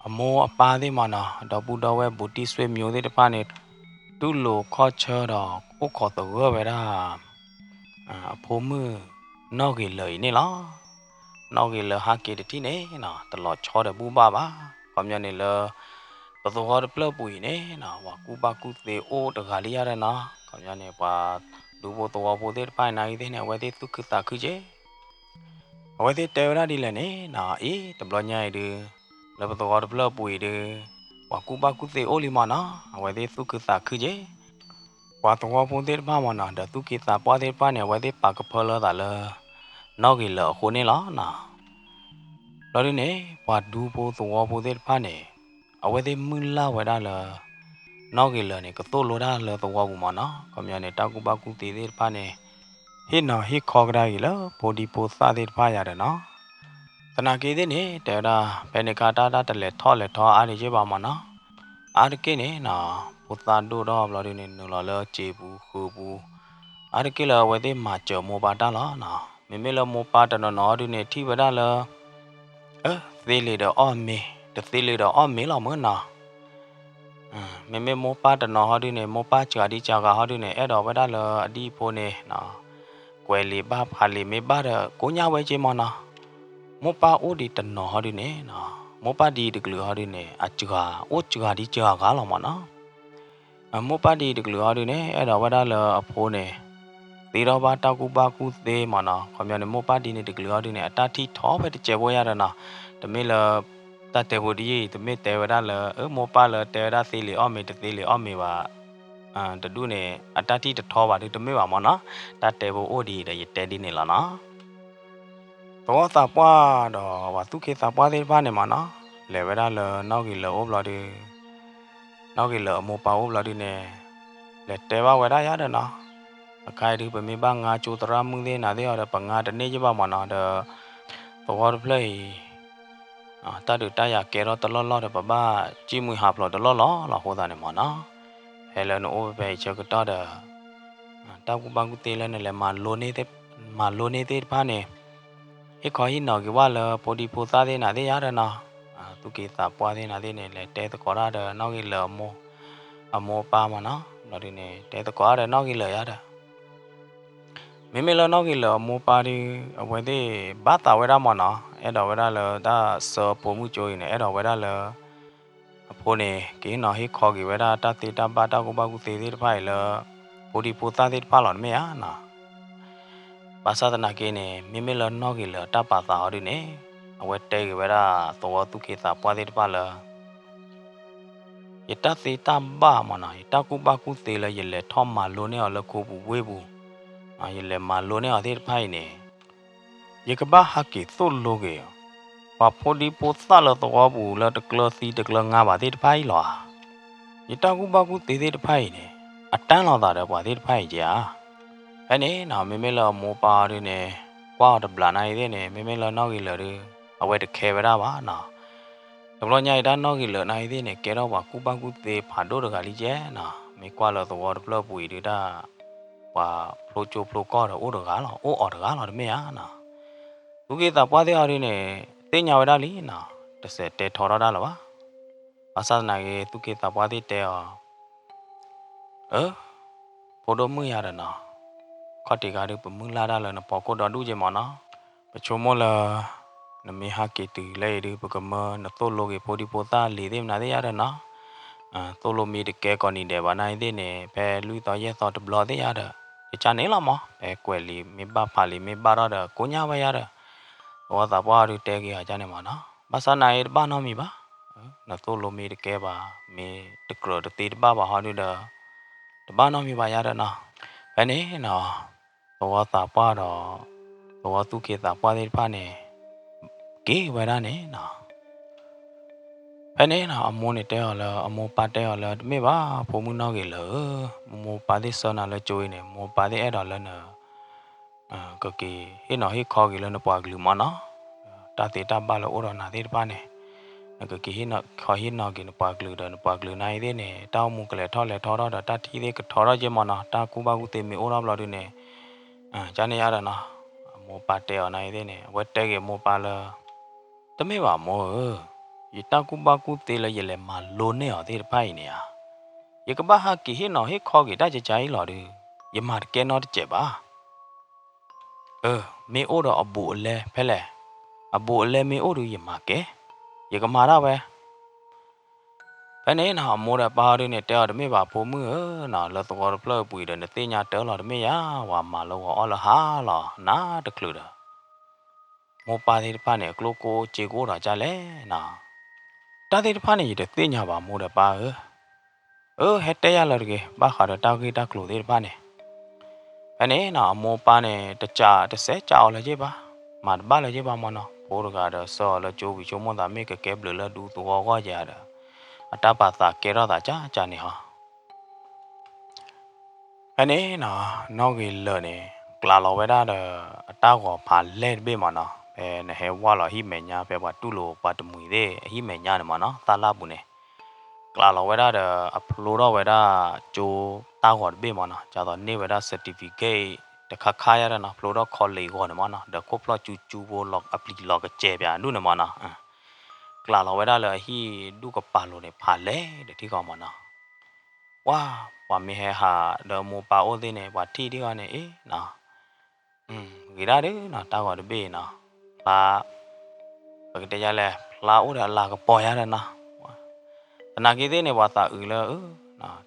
အမိၢ်အပၢ်သ့ၣ်မၢ်နီၤ ဒီပုၢ်ဒီဝဲၢ်ဘူးတံၢ်ဆွေမျိုးသ့ၣ်တဖၣ်န့ၣ် တူၢ်လိာ်ခီၣ်ဆၢဒီး အိၣ်ခိးသဂၢၢ်ဝဲဒၣ် အဖိမုၣ်နီၣ်ဂ့ၤလၢာ်အံၤန့ၣ်လီၤ. နီၣ်ဂ့ၤလၢာ်ဟးက့ၤတထံၣ်န့ၣ်နီၤ တလီၤဆီဒီးဘူၣ်ဘၣ်ဘၣ်. ခီပညီန့ၣ်လၢ ပသဝီတဖျၢၣ်ပူၤအံၤန့ၣ်နီၤ ပှၤကူၣ်ဘၣ်ကူၣ်သ့အိၣ်တဂၤလံယါဒီးနီၤ ခီပညီန့ၣ် ပှၤဒူဖိသဝီဖိသ့ၣ်တဖၣ်နၤအံၤသ့ၣ်န့ၣ် အဝဲသ့ၣ်သူၣ်ခုသးခုက့ၤ အဝဲသ့ၣ်တဲဝဲဒၣ်ဒ်လဲၣ်န့ၣ်နီၤ အ့ တဘျီညါအံၤဒု လၢပသဝီတဖျၢၣ်ပူၤအံၤဒု ပှၤကူၣ်ဘၣ်ကူၣ်သ့အိၣ်လံမၢ်နီၤ အဝဲသ့ၣ်သူၣ်ခုသးခုက့ၤ ပှၤသဝီဖိသ့ၣ်တဖၣ်မၢ်နီၤ ဒီးသူၣ်က့သးပှၢ်သ့ၣ်တဖၣ်န့ၣ် အဝဲသ့ၣ်ပာ်ကဖၢလၢသးလၢ နီၣ်ဂ့ၤလၢာ်အဃိန့ၣ်လီၤနီၤ. ဘျီဒုန့ၣ် ပှၤဒူဖိသဝီဖိသ့ၣ်တဖၣ်န့ၣ် အဝဲသ့ၣ်မုၢ်လၢ်ဝဲဒၣ်လၢ နီၣ်ဂ့ၤလၢာ်န့ၣ် ကသိၣ်လိတၢ်လၢသဝီပူၤမၢ်နီၤ ခီပညီန့ၣ် တၢ်ကူၣ်ဘၣ်ကူၣ်သ့သ့ၣ်တဖၣ်န့ၣ် ဟ့ၣ်နီၤဟ့ၣ်ခီကဒါက့ၤလၢဖိဒံဖိသၣ်သ့ၣ်တဖၣ်ယါဒီးနီၤ သနာ်က့သ့ၣ်န့ၣ် တဲဝဲဒၣ် ဖဲန့ၣ်အခါတၢ် တၢ်တလဲၤထီၣ်လဲၤထီအါဒံးက့ဘၣ်မၢ်နီၤ. အါတက့ၢ်န့ၣ်နီၤ ဖိသၣ်ဒိၣ်ထီၣ်ဘျီဒုန့ၣ် နုာ်လီၤလၢစံာ်ပူၤဃုာ်ပူၤ အါတက့ၢ်လၢအဝဲသ့ၣ်မၤစၢၤမိၢ်ပၢ်တၢ်လီၤနီၤ. မ့မ့ၢ်လၢမိၢ်ပၢ်တနီၤနီၤဟီဒုန့ၣ် ထံၣ်ဝဲဒၣ်လၢ အၢ သ့လံာ်ဒီးအီၣ်မ့ၤ တသ့လံာ်ဒီးအီၣ်မ့ၤလီၤမၢ်နီၤ. မ့မ့ၢ်မိၢ်ပၢ်တနီၤဟီဒုန့ၣ် မိၢ်ပၢ်စှၤဒံစှၤဂၤဟီဒုန့ၣ် အဲၣ်ဒိးဝဲဒၣ်လၢအဒံၣ်အဖိန့ၣ် ကွဲးလံာ်ဘၣ်ဖးလံာ်မ့ၢ်ဘၣ်ဒီး ကိးညါဝဲက့မၢ်နီၤ. မိၢ်ပၢ်အိၣ်ဒံးတနီၤဟီဒုန့ၣ် မိၢ်ပၢ်ဒ်တကလုာ်ဟီဒုန့ၣ် အစှၤ အိၣ်စှၤဒံစှၤဂၤလီၤမၢ်နီၤ. မိၢ်ပၢ်ဒ်တကလုာ်ဟီဒုန့ၣ် အဲၣ်ဒိးဝဲဒၣ်လၢအဖိန့ၣ် သ့ထီၣ်ဘၣ်တၢ်ကူၣ်ဘၣ်ကူၣ်သ့မၢ်နီၤ. ခီပညီန့ၣ် မိၢ်ပၢ်ဒ်န့ၣ်တကလုာ်ဟီဒုန့ၣ် အတၢ်ထံၣ်ထီဖဲတစဲးဖိယါဒီးနီၤ. တမ့ၢ်လၢ တၢ်တဲဖိတယုၢ်အံၤ တမ့ၢ်တဲဝဲဒၣ်လၢ အၢ မိၢ်ပၢ်လၢတဲဝဲဒၣ်သ့လံာ်အီၣ်မ့ၤတသ့လံာ်အီၣ်မ့ၤဘၣ် တဒူၣ်န့ၣ် အတၢ်ထံၣ်တထီဘၣ်ဒုးတမ့ၢ်ဘၣ်မၢ်နီၤ. တၢ်တဲဖိအိၣ်ဒံးဒီးယတဲဒ်န့ၣ်လီၤနီၤ. သဝီသးပှၢ်ဒီးပှၤသူၣ်က့သးပှၢ်သ့ၣ်တဖၣ်န့ၣ်မၢ်နီၤ လဲၤဝဲဒၣ်လၢနီၣ်ဂံၢ်လၢာ်အိၣ်ဘျီဒုး နီၣ်ဂ့ၤလၢာ်အမိၢ်ပၢ်အိၣ်ဘျီဒုန့ၣ် လဲၤတဲဘၣ်ဝဲဒၣ်ယၤဒီးနီၤ, အခါအံၤဒု ပမ့ၢ်ဘၣ်ငါကၠိသရၣ်မုၣ်သ့ၣ်နၤသ့ၣ်အီၤဒီး ပငါတန့ၢ်ယဘၣ်မၢ်နီၤဒီး သဝီတဖျၢၣ်အံၤ တၢ်ဒုးတၢ်ယၤကဲထီၣ်တလီၢ်လီၢ်ဒီး ပဘၣ်စံၣ်မှံဟးဖျိးတလီၢ်လီၢ်လီၤ. အဃိသတးန့ၣ်မၢ်နီၤ, ဟဲလၢနအိၣ်ဖဲဖဲအံၤဆၢကတီၢ်ဒီး တၢ်ကူၣ်ဘၣ်ကူၣ်သ့လၢနလဲၤမၤလိန့ၢ်သ့ၣ်တဖၣ်န့ၣ် ဟ့ၣ်ခီဟ့ၣ်နီၤက့ၤဝဲလၢဖိဒံဖိသၣ်သ့ၣ်နၤသ့ၣ်ယၤဒီးနီၤ, သူၣ်က့သးပှၢ်သ့ၣ်နၤသ့ၣ်န့ၣ် လဲၤတဲသကိးတၢ်ဒီးနီၣ်ဂ့ၤလၢာ်အမိၢ် အမိၢ်အပၢ်မၢ်နီၤ, ဘျီဒုန့ၣ် တဲသကိးတၢ်ဒီးနီၣ်ဂ့ၤလၢာ်ယၤဒီး မ့မ့ၢ်လၢနီၣ်ဂ့ၤလၢာ်အမိၢ်ပၢ်ဒီး အဝဲသ့ၣ်ဘၣ်သးဝဲဒၣ်မၢ်နီၤ, အဲၣ်ဒိးဝဲဒၣ်လၢတၢ်ဆၢဖိမုၣ်ကၠိအံၤန့ၣ် အဲၣ်ဒိးဝဲဒၣ်လၢ အဖိန့ၣ် ကဟ့ၣ်နီၤဟ့ၣ်ခီက့ၤဝဲဒၣ်တၢ်သ့တၢ်ဘၣ်တၢ်ကူၣ်ဘၣ်ကူၣ်သ့သ့ၣ်တဖၣ်အံၤလၢ ဖိဒံဖိသၣ်သ့ၣ်တဖၣ်လီၤတမ့ၢ်ဧါနီၤ. ဘၣ်ဆၣ်သနာ်က့န့ၣ် မ့မ့ၢ်လၢနီၣ်ဂ့ၤလၢာ်အတၢ်ပာ်သးအီၤဒုန့ၣ် အဝဲတဲက့ၤဝဲဒၣ်သဝီသူၣ်က့သးပှၢ်သ့ၣ်တဖၣ်လၢ ယတၢ်သ့တၢ်ဘၣ်မၢ်နီၤ, ယတၢ်ကူၣ်ဘၣ်ကူၣ်သ့လၢယလဲၤထီၣ်မၤလိန့ၢ်အီၤလၢခိပူၤဝ့ၢ်ပူၤ, ယလဲၤမၤလိန့ၢ်အီၤသ့ၣ်တဖၣ်အံၤန့ၣ် ယကဘၣ်ဟးက့ၤသိၣ်လိက့ၤ ပှၤဖိဒံဖိသၣ်လၢသဝီပူၤလၢတကျၢၤသံတကျၢၤငါဘၣ်သ့ၣ်တဖၣ်အံၤလီၤဧါ. ယတၢ်ကူၣ်ဘၣ်ကူၣ်သ့သ့ၣ်တဖၣ်အံၤန့ၣ် အတၢ်လီၤသးဒီးပှၤသ့ၣ်တဖၣ်အံၤက့ၤဧါ. ဖဲန့ၣ်နီၤ မ့မ့ၢ်လၢအမိၢ်ပၢ်အီၤဒုန့ၣ် ကွၢ်အီၤတဘျီနၤအံၤသ့ၣ်န့ၣ် မ့မ့ၢ်လၢနီၣ်ဂ့ၤလၢာ်ဒု အဝဲတခဲဝဲဒၣ်ဘၣ်နီၤ. တဘျီညါအံၤတၢ်နီၣ်ဂ့ၤလၢာ်နၤအံၤသ့ၣ်န့ၣ် ကဲထီၣ်ပှၤကူၣ်ဘၣ်ကူၣ်သ့ဖးဒိၣ်တဂၤလံကဲနီၤ. မ့ၢ်ကွၢ်လၢသဝီတဖျၢၣ်ပူၤအံၤဒုတၢ် ပှၤဖျိကၠိဖျိကီၢ်ဒီးအိၣ်တဂၤလီၤ, အိၣ်အီၤတဂၤလီၤတမ့ၢ်ဧါနီၤ. သူၣ်က့သးပှၢ်သ့ၣ်အီၤဒုန့ၣ် သ့ၣ်ညါဝဲဒၣ်လံနီၤ, တစဲးတဲထီထီၣ်တၢ်လၢၤဘၣ်. ဘၣ်ဆၣ်သနာ်က့ သူၣ်က့သးပှၢ်သ့ၣ်တဲအီၤ အၢ ဖိဒိၣ်မုၣ်ယၤဒီးနီၤ, ခီၣ်ထံးခါဒု ပမုၢ်လၢ်တၢ်လၢနဖီခိၣ်ဒီဒူၣ်က့မၢ်နီၤ. ပဆိကမိၣ်လၢ နမ့ၢ်ဟးက့ၤတုၤလၢအံၤဒု ပကမၢနသိၣ်လိက့ၤဖိဒံဖိသၣ်လံၤသ့ၣ်မနုၤသ့ၣ်ယၤဒီးနီၤ. သိၣ်လိမ့ၢ်တကဲကိးနံၤဒဲးဘၣ်နၤအံၤသ့ၣ်န့ၣ် ဖဲလွံၢ်သီယဲၢ်သီတဘျီသ့ၣ်ယၤဒီး ကကၢ်န့ၣ်လီၤမး, ဖဲကွဲးလံာ်မ့ၢ်ဘၣ်ဖးလံာ်မ့ၢ်ဘၣ်ထီၣ်ဒီး ကိညၢ်ဝဲယၤဒီး သဝီသးပှၢ်အီၤဒုတဲက့ၤအီၤကန့ၣ်မၢ်နီၤ. ဘၣ်ဆၣ်နၤအံၤတဘၣ်နီတမံၤဘၣ်, နသိၣ်လိမ့ၢ်တကဲဘၣ်, မ့ၢ်တကြၢးတသ့တဘၣ်ဘၣ်ဟီဒုဒီး တဘၣ်နီတမံၤဘၣ်ယၤဒီးနီၤ. ဖဲန့ၣ်နီၤ သဝီသးပှၢ်ဒီး သဝီသူၣ်က့သးပှၢ်သ့ၣ်တဖၣ်န့ၣ် က့ၤဝဲဒၣ်န့ၣ်နီၤ. ဖဲန့ၣ်နီၤ အမိၢ်န့ၣ်တဲအီၤလၢ အမိၢ်ပၢ်တဲအီၤလၢ တမ့ၢ်ဘၣ် ဖိမုၣ်နီၣ်ဂ့ၤလၢာ်ဧၢ, မိၢ်ပၢ်သ့ၣ်ဆှၢနၤလၢကၠိအံၤန့ၣ် မိၢ်ပၢ်သ့ၣ်အဲၣ်ဒိးလၢန ကက့ၤဟ့ၣ်နီၤဟ့ၣ်ခီက့ၤလၢနပှၤကလုာ်မၢ်နီၤ. တၢ်သ့တၢ်ဘၣ်လၢအိၣ်ဒီးနၤသ့ၣ်တဖၣ်န့ၣ် နကက့ၤဟ့ၣ်ခီဟ့ၣ်နီၤက့ၤနပှၤကလုာ်ဒီး နပှၤကလုာ်နၤအံၤသ့ၣ်န့ၣ် တၢ်အိၣ်မူကလဲၤထီၣ်လဲၤထီထီၣ်ဒီး တၢ်ထံၣ်သ့ၣ်ကထီထီၣ်က့မၢ်နီၤ. တၢ်ကူၣ်ဘၣ်ကူၣ်သ့မ့ၢ်အိၣ်ထီၣ်ဘျီဒုန့ၣ် ကန့ၣ်ယါဒီးနီၤ အမိၢ်ပၢ်တဲအီၤနၤအံၤသ့ၣ်န့ၣ် အဝဲတဲက့ၤမိၢ်ပၢ်လၢ တမ့ၢ်ဘၣ်မိၢ်ဧၢ, ယတၢ်ကူၣ်ဘၣ်ကူၣ်သ့လၢယလဲၤမၤလိန့ၢ်အီၤသ့ၣ်တဖၣ်အံၤန့ၣ်ဧါ, ယကဘၣ်ဟးက့ၤဟ့ၣ်နီၤဟ့ၣ်ခီက့ၤတၢ်ကကါအံၤလီၤဒီး ယမၤတကဲနီတစဲးဘၣ်. အၢ မ့ၢ်အိၣ်ဒီးအဘူးအလဲဖဲလဲၣ်, အဘူးအလဲမ့ၢ်အိၣ်ဒီးယမၤကဲ, ယကမၤဒၣ်ဝဲ ဖဲန့ၣ်နီၤ အမိၢ်ဒီးပၢ်ဟီဒုန့ၣ် တဲအီၤတမ့ၢ်ဘၣ်ဖိမုၣ်ဧၢနီၤ, လၢသဝီတဖျၢၣ်အပူၤဒီး နသ့ၣ်ညါတၢ်လီၤတမ့ၢ်ယါ, ဝၤမၤလၢဂီၤအီၣ်လၢဟါလီၤ နၤတချုးဒီး မိၢ်ပၢ်သ့ၣ်တဖၣ်န့ၣ် အကျိၣ်ကိၣ်စ့ကိၣ်ဒီးကၢ်လဲၣ်နီၤ, တၢ်သ့ၣ်တဖၣ်န့ၣ် ယတသ့ၣ်ညါဘၣ်မိၢ်ဒီးပၢ်ဧၢ, အၢ ဟဲတဲယၤလၢတဂ့ၤ ဘၣ်ဃးဒီးတၢ်ဂ့ၢ်တၢ်ကျိၤသ့ၣ်တဖၣ်န့ၣ် ဖဲန့ၣ်နီၤ အမိၢ်ပၢ်န့ၣ် တစးတစဲးကးအီၤလၢၤဘၣ်, မၤတဘၣ်လၢၤဘၣ်မၢ်နီၤ, ဖိတဂၤဒီးဆှၢအီၤလၢကၠိဝံၤဆိကမိၣ်သးမ့ၢ်ကကဲဘျုးလၢဒူသဝီဂီၢ်ယၤဒီး အတၢ်ပာ်သးကဲထီၣ်သးကၢ်ကၢ်န့ၣ်ဟီ ဖဲန့ၣ်နီၤ နီၣ်ဂ့ၤလၢာ်န့ၣ် ကျးလီၤဝဲဒၣ်ဒီး အတၢ်ဂီၤဖးလဲၢ်တဘ့ၣ်မၢ်နီၤ, ဖဲနဟဲဝဲလီၤဟံၣ်မဲာ်ညါ ဖဲပှၤတူၢ်လိာ်ပှၤတမှံၤသ့ၣ်အဟံၣ်မဲာ်ညါန့ၣ်မၢ်နီၤ သၣ်လၣ်ပူၤန့ၣ် ကျးလီၤဝဲဒၣ်ဒီး အဖျိထီၣ်ဝဲဒၣ်ကၠိတၢ်ဂီၤတဘ့ၣ်မၢ်နီၤ, ဒ်သိးန့ၢ်ဝဲဒၣ် certificate တခါခါယါဒီးနီၤ, ဖျိထီၣ် college ဂီၤန့ၣ်မၢ်နီၤ, ဒီးခိၣ်ဖျီၣ်ကၠူကၠူဖိလီၤ အပျံၤလီၤကစဲၤပၠးဒူၣ်န့ၣ်မၢ်နီၤ, ကျးလီၤဝဲဒၣ်လၢအဟံၣ်ဒူၣ်ကပၤလိၤန့ၣ် ဖးလဲၢ်ဒီးထံၣ်ဃီမၢ်နီၤ, ပှၤ ပှၤမ့ၢ်ဟဲဟးဒီးမိၢ်ပၢ်အိၣ်သ့ၣ်န့ၣ် ပှၤထံၣ်ဒ်အံၤန့ၣ်အ့နီၤ ဂ့ၤဒၣ်ဒုနီၤ တၢ်ဂီၤတဘ့ၣ်အံၤနီၤ ဖျါ ပကတဲယါလဲၣ် ဖျါအိၣ်ဒီးအလၤကပီၤယါဒီးနီၤ သနာ်က့သ့ၣ်န့ၣ် ပှၤသးအုးလၢ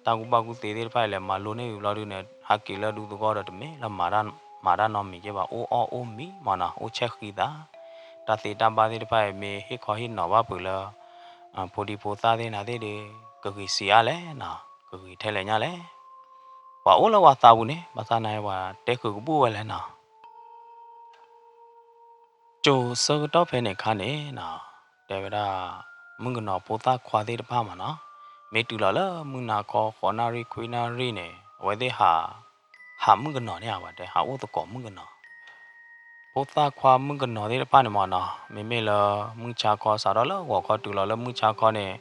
တၢ်ကူၣ်ဘၣ်ကူၣ်သ့သ့ၣ်တဖၣ်အံၤလဲၤမၤလိန့ၢ်ဝံၤဘျီဒုန့ၣ် ဟးက့ၤလၢဒူသဝီဒီးတမ့ၢ်လၢ မၤတၢ်နီတမံၤက့ဘၣ် အိၣ်အီၣ်အိၣ်မံမၢ်နီၤ အိၣ်ဆဲးဃံသး တၢ်သ့တၢ်ဘၣ်သ့ၣ်တဖၣ်အံၤ မ့ၢ်ဟ့ၣ်ခီဟ့ၣ်နီၤဘၣ်ဖုးလၢ ဖိဒံဖိသၣ်သ့ၣ်နၤသ့ၣ်ဒီး ကဂ့ၤဆံးအါလဲၣ်နီၤ ကဂ့ၤထဲလဲၣ်ညါလဲၣ် ပှၤအိၣ်လၢပှၤသးပူၤန့ၣ် ဘၣ်ဆၣ်န့ၣ် ပှၤတဲဃုာ်ကဘူၣ်ဝဲလဲၣ်နီၤ ကၠိဆၢကတီၢ်ဖဲန့ၣ်အခါန့ၣ်နီၤ တဲဝဲဒၣ် မုၣ်ကနီၤဖိသၣ်ခွါသ့ၣ်တဖၣ်မၢ်နီၤ, မ မ့ၢ်တုၤလီၤလၢမုၢ်နၤခီ ဃိးနၣ်ရံၣ်ခွံနၣ်ရံၣ်န့ၣ် အဝဲသ့ၣ်ဟး, ဟးမုၣ်ကနီၤန့ၣ်ဧါ ဝဲတဲ ဟးအိၣ်သကိးမုၣ်ကနီၤ ဖိသၣ်ခွါမုၣ်ကနီၤသ့ၣ်တဖၣ်န့ၣ်မ့ၢ်နီၤ မ့မ့ၢ်လၢမုၢ်ဆါခီ စးထီၣ်လၢဂီၤခီတုၤလီၤလၢမုၢ်ဆါခီန့ၣ်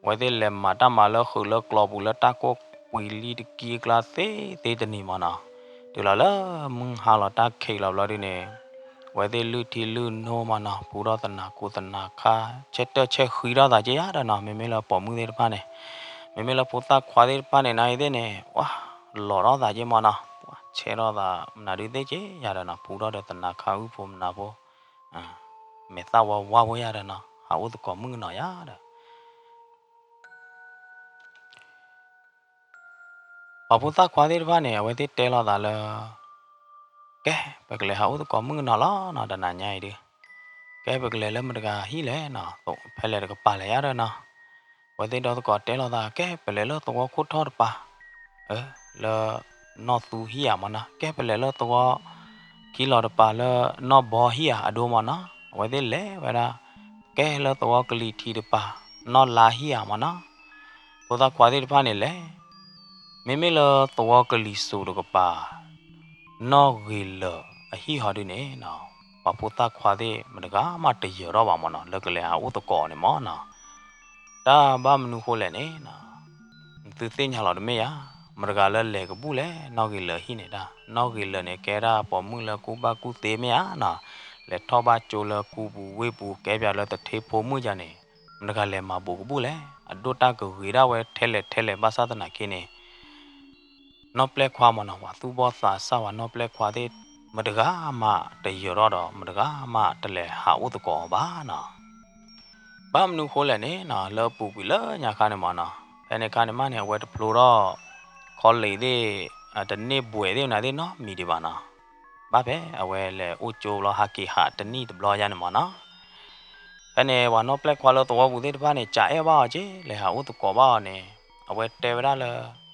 အဝဲသ့ၣ်လဲၤမၤတၢ်မၤလၢဃုာ်လၢကျီပူၤလၢတၢ်ကိၢ်ကွံာ်လံတကံအကျါသ့သ့တနံၤမ့ၢ်နီၤ တုၤလီၤလၢမုၢ်ဟါလီၤတၢ်ခံးလီၤဘျီဒုန့ၣ် အဝဲသ့ၣ်လုၢ်ထံလုၢ်နိမ့ၢ်နီၤ ပူထီၣ်သနၤကူသနၤခါ ဆဲးတၢၢ်ဆဲးဃံထီၣ်သးက့ယါဒီးနီၤ မ့မ့ၢ်လၢပိာ်မုၣ်သ့ၣ်တဖၣ်န့ၣ် မ့မ့ၢ်လၢဖိသၣ်ခွါသ့ၣ်တဖၣ်န့ၣ် နၤအံၤသ့ၣ်န့ၣ် ပှၤလီၤထီၣ်သးက့မ့ၢ်နီၤ ပှၤဆဲးထီၣ်သးမနုၤဒုသ့ၣ်က့ယါဒီးနီၤ ပူထီၣ်ဒီးသနၤခါအုၣ်ဖိမနၤဖိ မဲာ်သၣ်ဝါဝါဖိယါဒီးနီၤ ဟးအိၣ်သကိးမုၣ်ကနီၤယါဒီး ပှၤဖိသၣ်ခွါသ့ၣ်တဖၣ်န့ၣ် အဝဲသ့ၣ်တဲလိာ်သးလၢ ကဲ ပကလဲၤဟးအိၣ်သကိးမုၣ်ကနီၤလီၤနီၤ တနၤညါအံၤဒုး ကဲ ပကလဲၤလၢမတၤတဂၤဟံၣ်လဲၣ်နီၤ ဖဲလဲၣ်တကပၤလဲၣ်ယါဒီးနီၤ အဝဲသ့ၣ်ဒီသကိးတဲလိာ်သး ကဲ ပလဲၤလၢသဝီခိၣ်ထီၣ်တပၤ လၢနီၢ်သူဟံၣ်ဧါမ့ၢ်နီၤ ကဲ ပလဲၤလၢသဝီခံလီၤတပၤလၢနီၢ်ဘီဟံၣ်ဧါ အဒိမ့ၢ်နီၤ အဝဲသ့ၣ်လဲၤဝဲဒၣ် ကဲလၢသဝီကလံၤထံးတပၤ နီၢ်လါဟံၣ်ဧါမ့ၢ်နီၤ ဖိသၣ်ခွါသ့ၣ်တဖၣ်န့ၣ်လဲၤ မ့မ့ၢ်လၢသဝီကလံၤစိးတကပၤ နီၢ်ဂ့ၤလၢာ်အဟံၣ်ဟီဒုန့ၣ် ပှၤဖိသၣ်ခွါသ့ၣ်မတဂၤမးတယၢၤထီၣ်ဘၣ်မ့ၢ်နီၤ လၢကလဲၤဟးအိၣ်သကိးန့ၣ်မ့ၢ်နီၤ တၢ်ဘၣ်မနုၤဃိလဲၣ်န့ၣ် နသုသ့ၣ်ညါလီၤတမ့ၢ်ဧါ, မတဂၤလၢလဲၤကဘူၣ်လဲၣ် နီၢ်ဂ့ၤလၢာ်ဟံၣ်န့ၣ်တၢ်, နီၢ်ဂ့ၤလၢာ်န့ၣ် ကဲဒၣ်ပိာ်မုၣ်လၢကူၣ်ဘၣ်ကူၣ်သ့မ့ၢ်ဧါနီၤ, လဲၤထီၣ်ဘၣ်ကၠိလၢကူပူၤဝ့ၢ်ပူၤ ကဲပၠးလၢသထ့ဖိမုၣ်ယၤန့ၣ်, မတဂၤလဲၤမၤဘူးကဘူၣ်လဲၣ်, အဒိၣ်တၢ်ကဂ့ၤဒၣ်ဝဲထဲလဲၣ်ထဲလဲၣ် ဘၣ်ဆၣ်သနာ်က့န့ၣ် နီၢ်ပျဲၢ်ခွါမ့ၢ်နီၤ ပှၤသူၣ်ဘီၣ်သးစၢ်ဝဲနီၢ်ပျဲၢ်ခွါသ့ၣ် မတဂၤမးတယၢၤထီၣ်ဒီး မတဂၤမးတလဲၤဟးအိၣ်သကိးအီၤဘၣ်နီၤ. ဘၣ်မနုၤဃိလဲၣ်န့ၣ်နီၤ လၢအပူၤကွံာ်လၢညါခါန့ၣ်မ့ၢ်နီၤ ဖဲန့ၣ်ခါန့ၣ်မးန့ၣ် အဝဲတဖျိထီၣ် college သ့ၣ် တန့ၢ်ဘှဲးသ့ၣ်မနုၤသ့ၣ်နီတမံၤဒံးဘၣ်နီၤ. ဘၣ်ဖဲအဝဲလဲၤအိၣ်ကၠိဘျီ ဟးက့ၤဟးတနံၣ်တဘျီယါန့ၣ်မ့ၢ်နီၤ. ဖဲန့ၣ် ပှၤနီၢ်ပျဲၢ်ခွါလၢသဝီပူၤသ့ၣ်တဖၣ်န့ၣ် ကအဲၣ်ဘၣ်အီၤက့ၤ လဲၤဟးအိၣ်သကိးဘၣ်အီၤန့ၣ် အဝဲတဲဝဲဒၣ်လၢ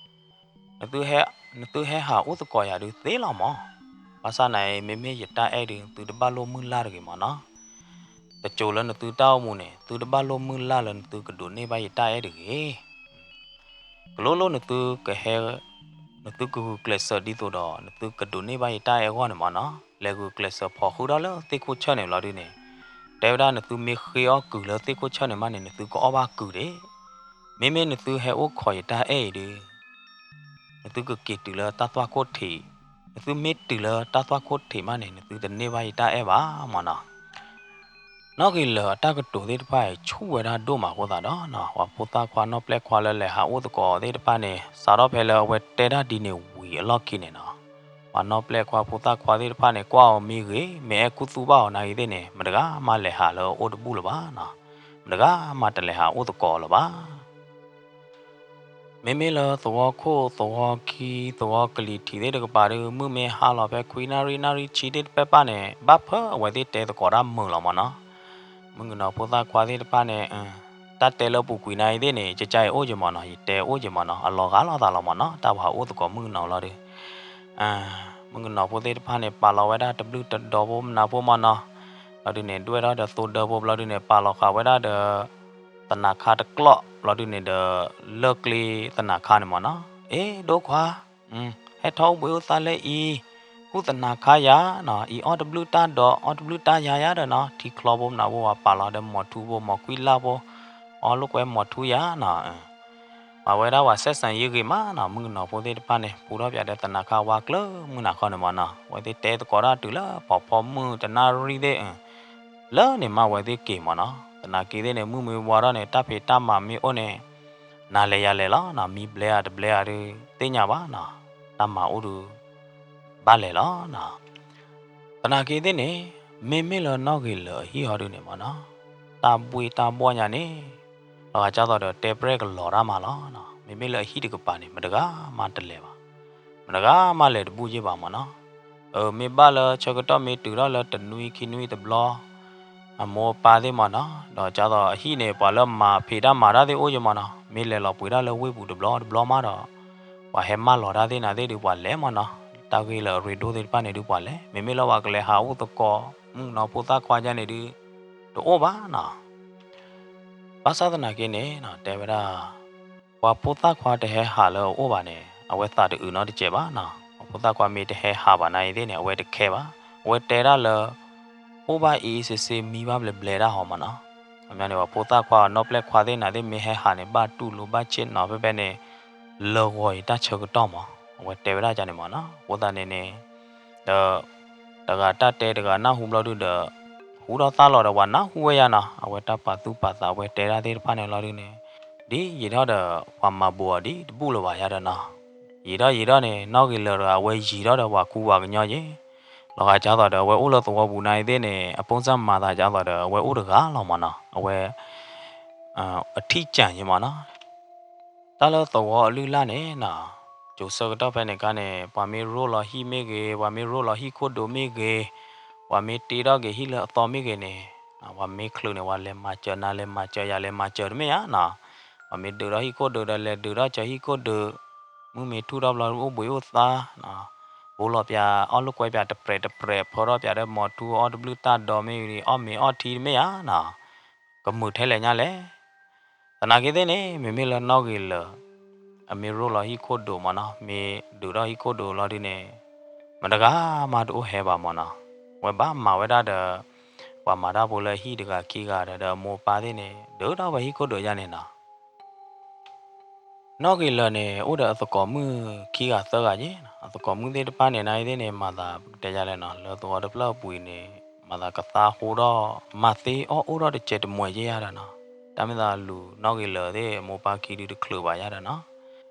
နသုဟဲဟးအိၣ်သကိးယၤဒုးသ့လီၤမး, ဘၣ်ဆၣ်နာ်အံၤ မ့မ့ၢ်ယတၢ်အဲၣ်ဒုး သုတဘၣ်လိၣ်မုၢ်လၢ်တဂ့ၤမ့ၢ်နီၤ. တစိၤလၢနသုတၢ်အိၣ်မူန့ၣ် သုတဘၣ်လိၣ်မုၢ်လၢ်လၢနသုကဒိးန့ၢ်ဘၣ်ယတၢ်အဲၣ်တဂ့ၤ. ကလိလိၣ်နသုကဟဲ နသုကဂုာ်ကျဲးစၢးဒ်သိးဒီး နသုကဒိးန့ၢ်ဘၣ်ယတၢ်အဲၣ်အဂီၢ်န့ၣ်မ့ၢ်နီၤ, လဲၤဂုာ်ကျဲးစၢးဖီၣ်ဃုာ်ဒီးလၢသ့ၣ်ခိၣ်ဆၢၣ်န့ၣ်ဘျီဒုန့ၣ်, တဲဝဲဒၣ်နသုမ့ၢ်ဃ့အီၣ်ကုၢ်လၢသ့ၣ်ခိၣ်ဆၢၣ်န့ၣ်မးန့ၣ် နသုကအီၣ်ဘၣ်ကုၢ်ဒၣ်, မ့မ့ၢ်နသုဟဲအိၣ်ခိးယတၢ်အဲၣ်အံၤဒုး နသုကက့ၤတုၤလၢတၢ်သွၣ်ခိၣ်ထံး, နသုမ့ၢ်တုၤလၢတၢ်သွၣ်ခိၣ်ထံးမးန့ၣ် နသုတန့ၢ်ဘၣ်ယတၢ်အဲၣ်ဘၣ်မ့ၢ်နီၤ. နီၢ်ဂ့ၤလၢာ်အတၢ်ကတိၤသ့ၣ်တဖၣ်အံၤ ဆူၣ်ဝဲဒၣ်ဒိၣ်မးအဃိသတးဒီးနီၤ ပှၤဖိသၣ်ခွါနီၢ်ပျဲၢ်ခွါလၢလဲၤဟးအိၣ်သကိးသ့ၣ်တဖၣ်န့ၣ် စးထီၣ်ဖဲလၢအဝဲတဲတၢ်ဒ်န့ၣ်ဝံၤအလီၢ်ခံန့ၣ်နီၤ, ပှၤနီၢ်ပျဲၢ်ခွါဖိသၣ်ခွါသ့ၣ်တဖၣ်န့ၣ် ကွၢ်အီၤမ့ၢ်ဂ့ၤ မ့ၢ်အဲၣ်ခူသူၣ်ဘၣ်အီၤနာ်ဂ့ၤသ့ၣ်န့ၣ် မတဂၤမးလဲၤဟးလၢအအိၣ်တဘူၣ်လၢၤဘၣ်နီၤ, မတဂၤမးတလဲၤဟးအိၣ်သကိးလၢၤဘၣ်. မ့မ့ၢ်လၢသဝီခိၣ် သဝီခံ သဝီကလံၤထံးသ့ၣ်တကပၤဒီး မုၢ်မ့ၢ်ဟါလီၤဖဲခွံနၣ်ရံၣ် နၣ်ရံၣ်ဆံသ့ၣ်တဖၣ်ပၣ်န့ၣ် ဘၣ်ဖၢအဝဲသ့ၣ်တဲသကိးတၢ်မုာ်လီၤမ့ၢ်နီၤ. မုၣ်ကနီၤဖိသၣ်ခွါသ့ၣ်တဖၣ်န့ၣ် တၢ်တဲလၢပူၤကွံာ်နာ်ဂ့ၤသ့ၣ်န့ၣ် ကကါအံၤအိၣ်က့ၤမ့ၢ်နီၤ ယတဲအိၣ်က့ၤမ့ၢ်နီၤ အလီၤဂာ်လိာ်သးလီၤမ့ၢ်နီၤ တၢ်ပှၤဟးအိၣ်သကိးမုၣ်ကနီၤလီၤဒီး မုၣ်ကနီၤဖိသ့ၣ်တဖၣ်န့ၣ် ပာ်လီၤဝဲဒၣ်တဘျုးတဒီဖိမနၤဖိမ့ၢ်နီၤ, လီၤဒုးန့ၣ် ဒွဲၣ်ထီၣ်ဒီးသိဒၢဖိ လီၤဒုးန့ၣ် ပာ်လီၤဃာ်ဝဲဒၣ်ဒီး သနၤခါတကျီၢ် လီၤဒုးန့ၣ်ဒီး လၢၢ်ကျ့သနၤခါန့ၣ်မ့ၢ်နီၤ, အ့ ဒိၣ်ခွါ ဟဲထီၣ်အိၣ်ဘှံးအိၣ်သါလၢအံၤ, ဃုသနၤခါယၤနီၤ, အံၤအီၣ်တဘျုးတၢ်ဒီး အီၣ်တဘျုးတၢ်ယၤယၤဒီးနီၤ, ထံချီဖိမနၤဖိ ပာ်လီၤဒီးမိၤထူဖိ မိၤကွံလၢ်ဖိ, အီၣ်လိာ်ကွဲမိၤထူယၤနီၤ ပာ်ဝဲဒၣ်ပှၤစဲးစၢ်ယံၤဂ့ၤမးနီၤ, မုၣ်ကနီၤဖိသ့ၣ်တဖၣ်န့ၣ် ပူထီၣ်ပၠးဒီးသနၤခါဝါကျၢၢ်မုၢ်နၤခီန့ၣ်မ့ၢ်နီၤ, အဝဲသ့ၣ်တဲသကိးတၢ်တုၤလၢဖီဖီမုၢ်တနၣ်ရံၣ်သ့ၣ်, လၢန့ၣ်မးအဝဲသ့ၣ်က့ၤမ့ၢ်နီၤ, သနာ်က့သ့ၣ်န့ၣ် မုၢ်မ့ၢ်ဝါထီၣ်န့ၣ် တၢ်ဖံးတၢ်မၤမ့ၢ်အိၣ်န့ၣ် နၤလဲၤယၤလဲၤလီၤနီၤ, မံဘျဲဧါတဘျဲဧါဒုး သ့ၣ်ညါဘၣ်နီၤ, တၢ်မၤအိၣ်ဒုး ဘၣ်လဲၤလီၤနီၤ. သနာ်က့သ့ၣ်န့ၣ် မ့မ့ၢ်လၢနီၢ်ဂ့ၤလၢာ်အဟံၣ်ဟီဒုးန့ၣ်မ့ၢ်နီၤ, တၢ်ဘှ့ၣ်တၢ်ဘှီၣ်ညါန့ၣ် လီၤဂာ်ကၢ်သိးဒီးတဲပြဲၢ်ကလီၤတၢ်မးလီၤနီၤ, မ့မ့ၢ်လၢအဟံၣ်တကပၤန့ၣ် မတဂၤမးတလဲၤဘၣ်, မတဂၤမးလဲၤတဘူၣ်ယ့ၢ်ဘၣ်မ့ၢ်နီၤ, အမ့ၢ်ဘၣ်လၢဆၢကတီၢ်မ့ၢ်တုၤထီၣ်လၢတနွံခံနွံတဘျီ အမိၢ်အပၢ်သ့ၣ်မ့ၢ်နီၤ, ဒီးကၢ်သိးအဟံၣ်န့ၣ် ပှၤလၢမၤဖံးတၢ်မၤတၢ်သ့ၣ်အိၣ်ယ့ၢ်မ့ၢ်နီၤ, မ့ၢ်လဲၤလီၤပှ့ၤတၢ်လၢဝ့ၢ်ပူၤတဘျီတဘျီမးဒီး ပှၤဟဲမၢလီၤတၢ်သ့ၣ်နၤသ့ၣ်ဒုးပှၤလဲၤမ့ၢ်နီၤ, တၢ်ဂ့ၢ်လၢအရ့ဒိၣ်သ့ၣ်တဖၣ်န့ၣ်ဒုးပှၤလဲၤ, မ့မ့ၢ်လၢပှၤကလဲၤဟးအိၣ်သကိး မုၣ်ကနီၤဖိသၣ်ခွါယါန့ၣ်ဒုး တအိၣ်ဘၣ်နီၤ. ဘၣ်ဆၣ်သနာ်က့န့ၣ် တဲဝဲဒၣ် ပှၤဖိသၣ်ခွါတဟဲဟးလၢအအိၣ်ဘၣ်န့ၣ် အဝဲသးတအုးနီတစဲးဘၣ်နီၤ. ပှၤဖိသၣ်ခွါမ့ၢ်တဟဲဟးဘၣ်နာ်အံၤသ့ၣ်န့ၣ် အဝဲတခဲဘၣ်. အဝဲတဲဒၣ်လၢ အိၣ်ဘၣ်အ့အ့စ့စ့ မံဘၣ်ဘျဲးဘျဲးဒၣ်ဟီမးနီၤ. အမ့ၢ်န့ၣ် ပှၤဖိသၣ်ခွါအနီၢ်ပျဲၢ်ခွါသ့ၣ်နၤသ့ၣ်မ့ၢ်ဟဲဟးန့ၣ် ဘၣ်တူၢ်လိာ်ဘၣ်ဆ့ၣ်နီၤဖဲဖဲန့ၣ် လၢဂီၤအံၤတၢ်ဆၢကတီၢ်မး အဝဲတဲဝဲဒၣ်န့ၣ်မးနီၤ. အဃိသတးန့ၣ်န့ၣ် ဒီး တဂၤတၢ်တဲတဂၤနၢ်ဟူဘျီဒုဒီး ဟူထီၣ်သါလီၤဒီးပှၤနၢ်ဟူဝဲယါနီၤ. အဝဲတၢ်ပာ်သူၣ်ပာ်သးအဝဲတဲဒၣ်သ့ၣ်တဖၣ်န့ၣ်လီၤဒုန့ၣ် ဒ်ယံာ်ထီၣ်ဒီး ပှၤမၤဘူးအီၤဒ်တဘူၣ်လၢၤဘၣ်ယါဒီးနီၤ. ယံာ်ထီၣ်ယံာ်ထီၣ်န့ၣ် နီၢ်ဂ့ၤလၢာ်တဂၤ အဝဲယံာ်ထီၣ်ဒီးပှၤကူပှၤကညီယ့ၣ် လီၤဂာ်ဒ်သိးဒီး အဝဲအိၣ်လၢသဝီပူၤနာ်အံၤသ့ၣ်န့ၣ် အဖိစၢ်မၤသးဒ်သိးဒီး အဝဲအိၣ်တဂၤလီၤမးနီၤ. အဝဲ အထံၣ်ကၢ်ယ့ၣ်မးနီၤ. တၢ်လၢသဝီအလုၢ်အလၢ်န့ၣ်နီၤ ကၠိၤဆၢကတီၢ်ဖဲန့ၣ်အခါန့ၣ် ပှၤမ့ၢ်ရိၣ်လီၤဟံၣ်မ့ၢ်ဂ့ၤ, ပှၤမ့ၢ်ရိၣ်လီၤဟံၣ်ခိၣ်ဒုးမ့ၢ်ဂ့ၤ, ပှၤမ့ၢ်တ့ထီၣ်က့ၤဟံၣ်လၢအသီမ့ၢ်ဂ့ၤန့ၣ် ပှၤမ့ၢ်ချုးန့ၣ် ပှၤလဲၤမၤစၢၤနၤ လဲၤမၤစၢၤယၤ လဲၤမၤစၢၤတမ့ၢ်ဧါနီၤ. ပှၤမ့ၢ်ဒုးထီၣ်ဟံၣ်ခိၣ်ဒုးဒီး လဲၤဒုးထီၣ်စၢၤဟံၣ်ခိၣ်ဒုး, မုၢ်မ့ၢ်ထူၣ်ထီၣ်ဘျီအိၣ်ဘှံးအိၣ်သါ ဘိလီၤပၠး အီၣ်လိာ်ကွဲပၠးတပြဲးတပြဲး ဖၢထီၣ်ပၠးဒီးမိၢ်ထူ အီၣ်တဘျုးတၢ်ဒီးမ့ၢ်ဂ့ၤ အီၣ်မ့ၤအီထံတမ့ၢ်ဧါနီၤ. ကမုာ်ထဲလဲၣ်ညါလဲၣ်. သနာ်က့သ့ၣ်န့ၣ် မ့မ့ၢ်လၢနီၢ်ဂ့ၤလၢာ် အမ့ၢ်ရိၣ်လီၤဟံၣ်ခိၣ်ဒုးမးနီၤ မ့ၢ်ဒုးထီၣ်ဟံၣ်ခိၣ်ဒုးလီၤဒုန့ၣ် မတဂၤမးတအိၣ်ဟဲဘၣ်မးနီၤ. ဝဲဘၣ်မၤဝဲဒၣ်ဒီး ပှၤမၤတၢ်ဖိလၢဟံၣ်တဂၤခံဂၤဒီး ဒီးအမိၢ်အပၢ်သ့ၣ်န့ၣ် ဒုးထီၣ်ဝဲဟံၣ်ခိၣ်ဒုးယါန့ၣ်နီၤ. နီၢ်ဂ့ၤလၢာ်န့ၣ် အိၣ်ဒီးအသကိးမုၣ်ခံဂၤသၢဂၤယ့ၣ်နီၤ. အသကိးမုၣ်သ့ၣ်တဖၣ်န့ၣ် နာ်အံၤသ့ၣ်န့ၣ် မၤသးပကတဲယါလဲၣ်နီၤ လၢသဝီတဖျၢၣ်အပူၤအံၤန့ၣ် မၤသးကသါဟိဒီး မၤသ့အီၣ်အိၣ်ထီၣ်တစဲးတမှဲးယ့ၣ်ယါဒီးနီၤ. တၢ်မ့ၢ်သးလူၤနီၢ်ဂ့ၤလၢာ်သ့ၣ် အမိၢ်အပၢ်ခံဒုတချုးဘၣ်ယါဒီးနီၤ.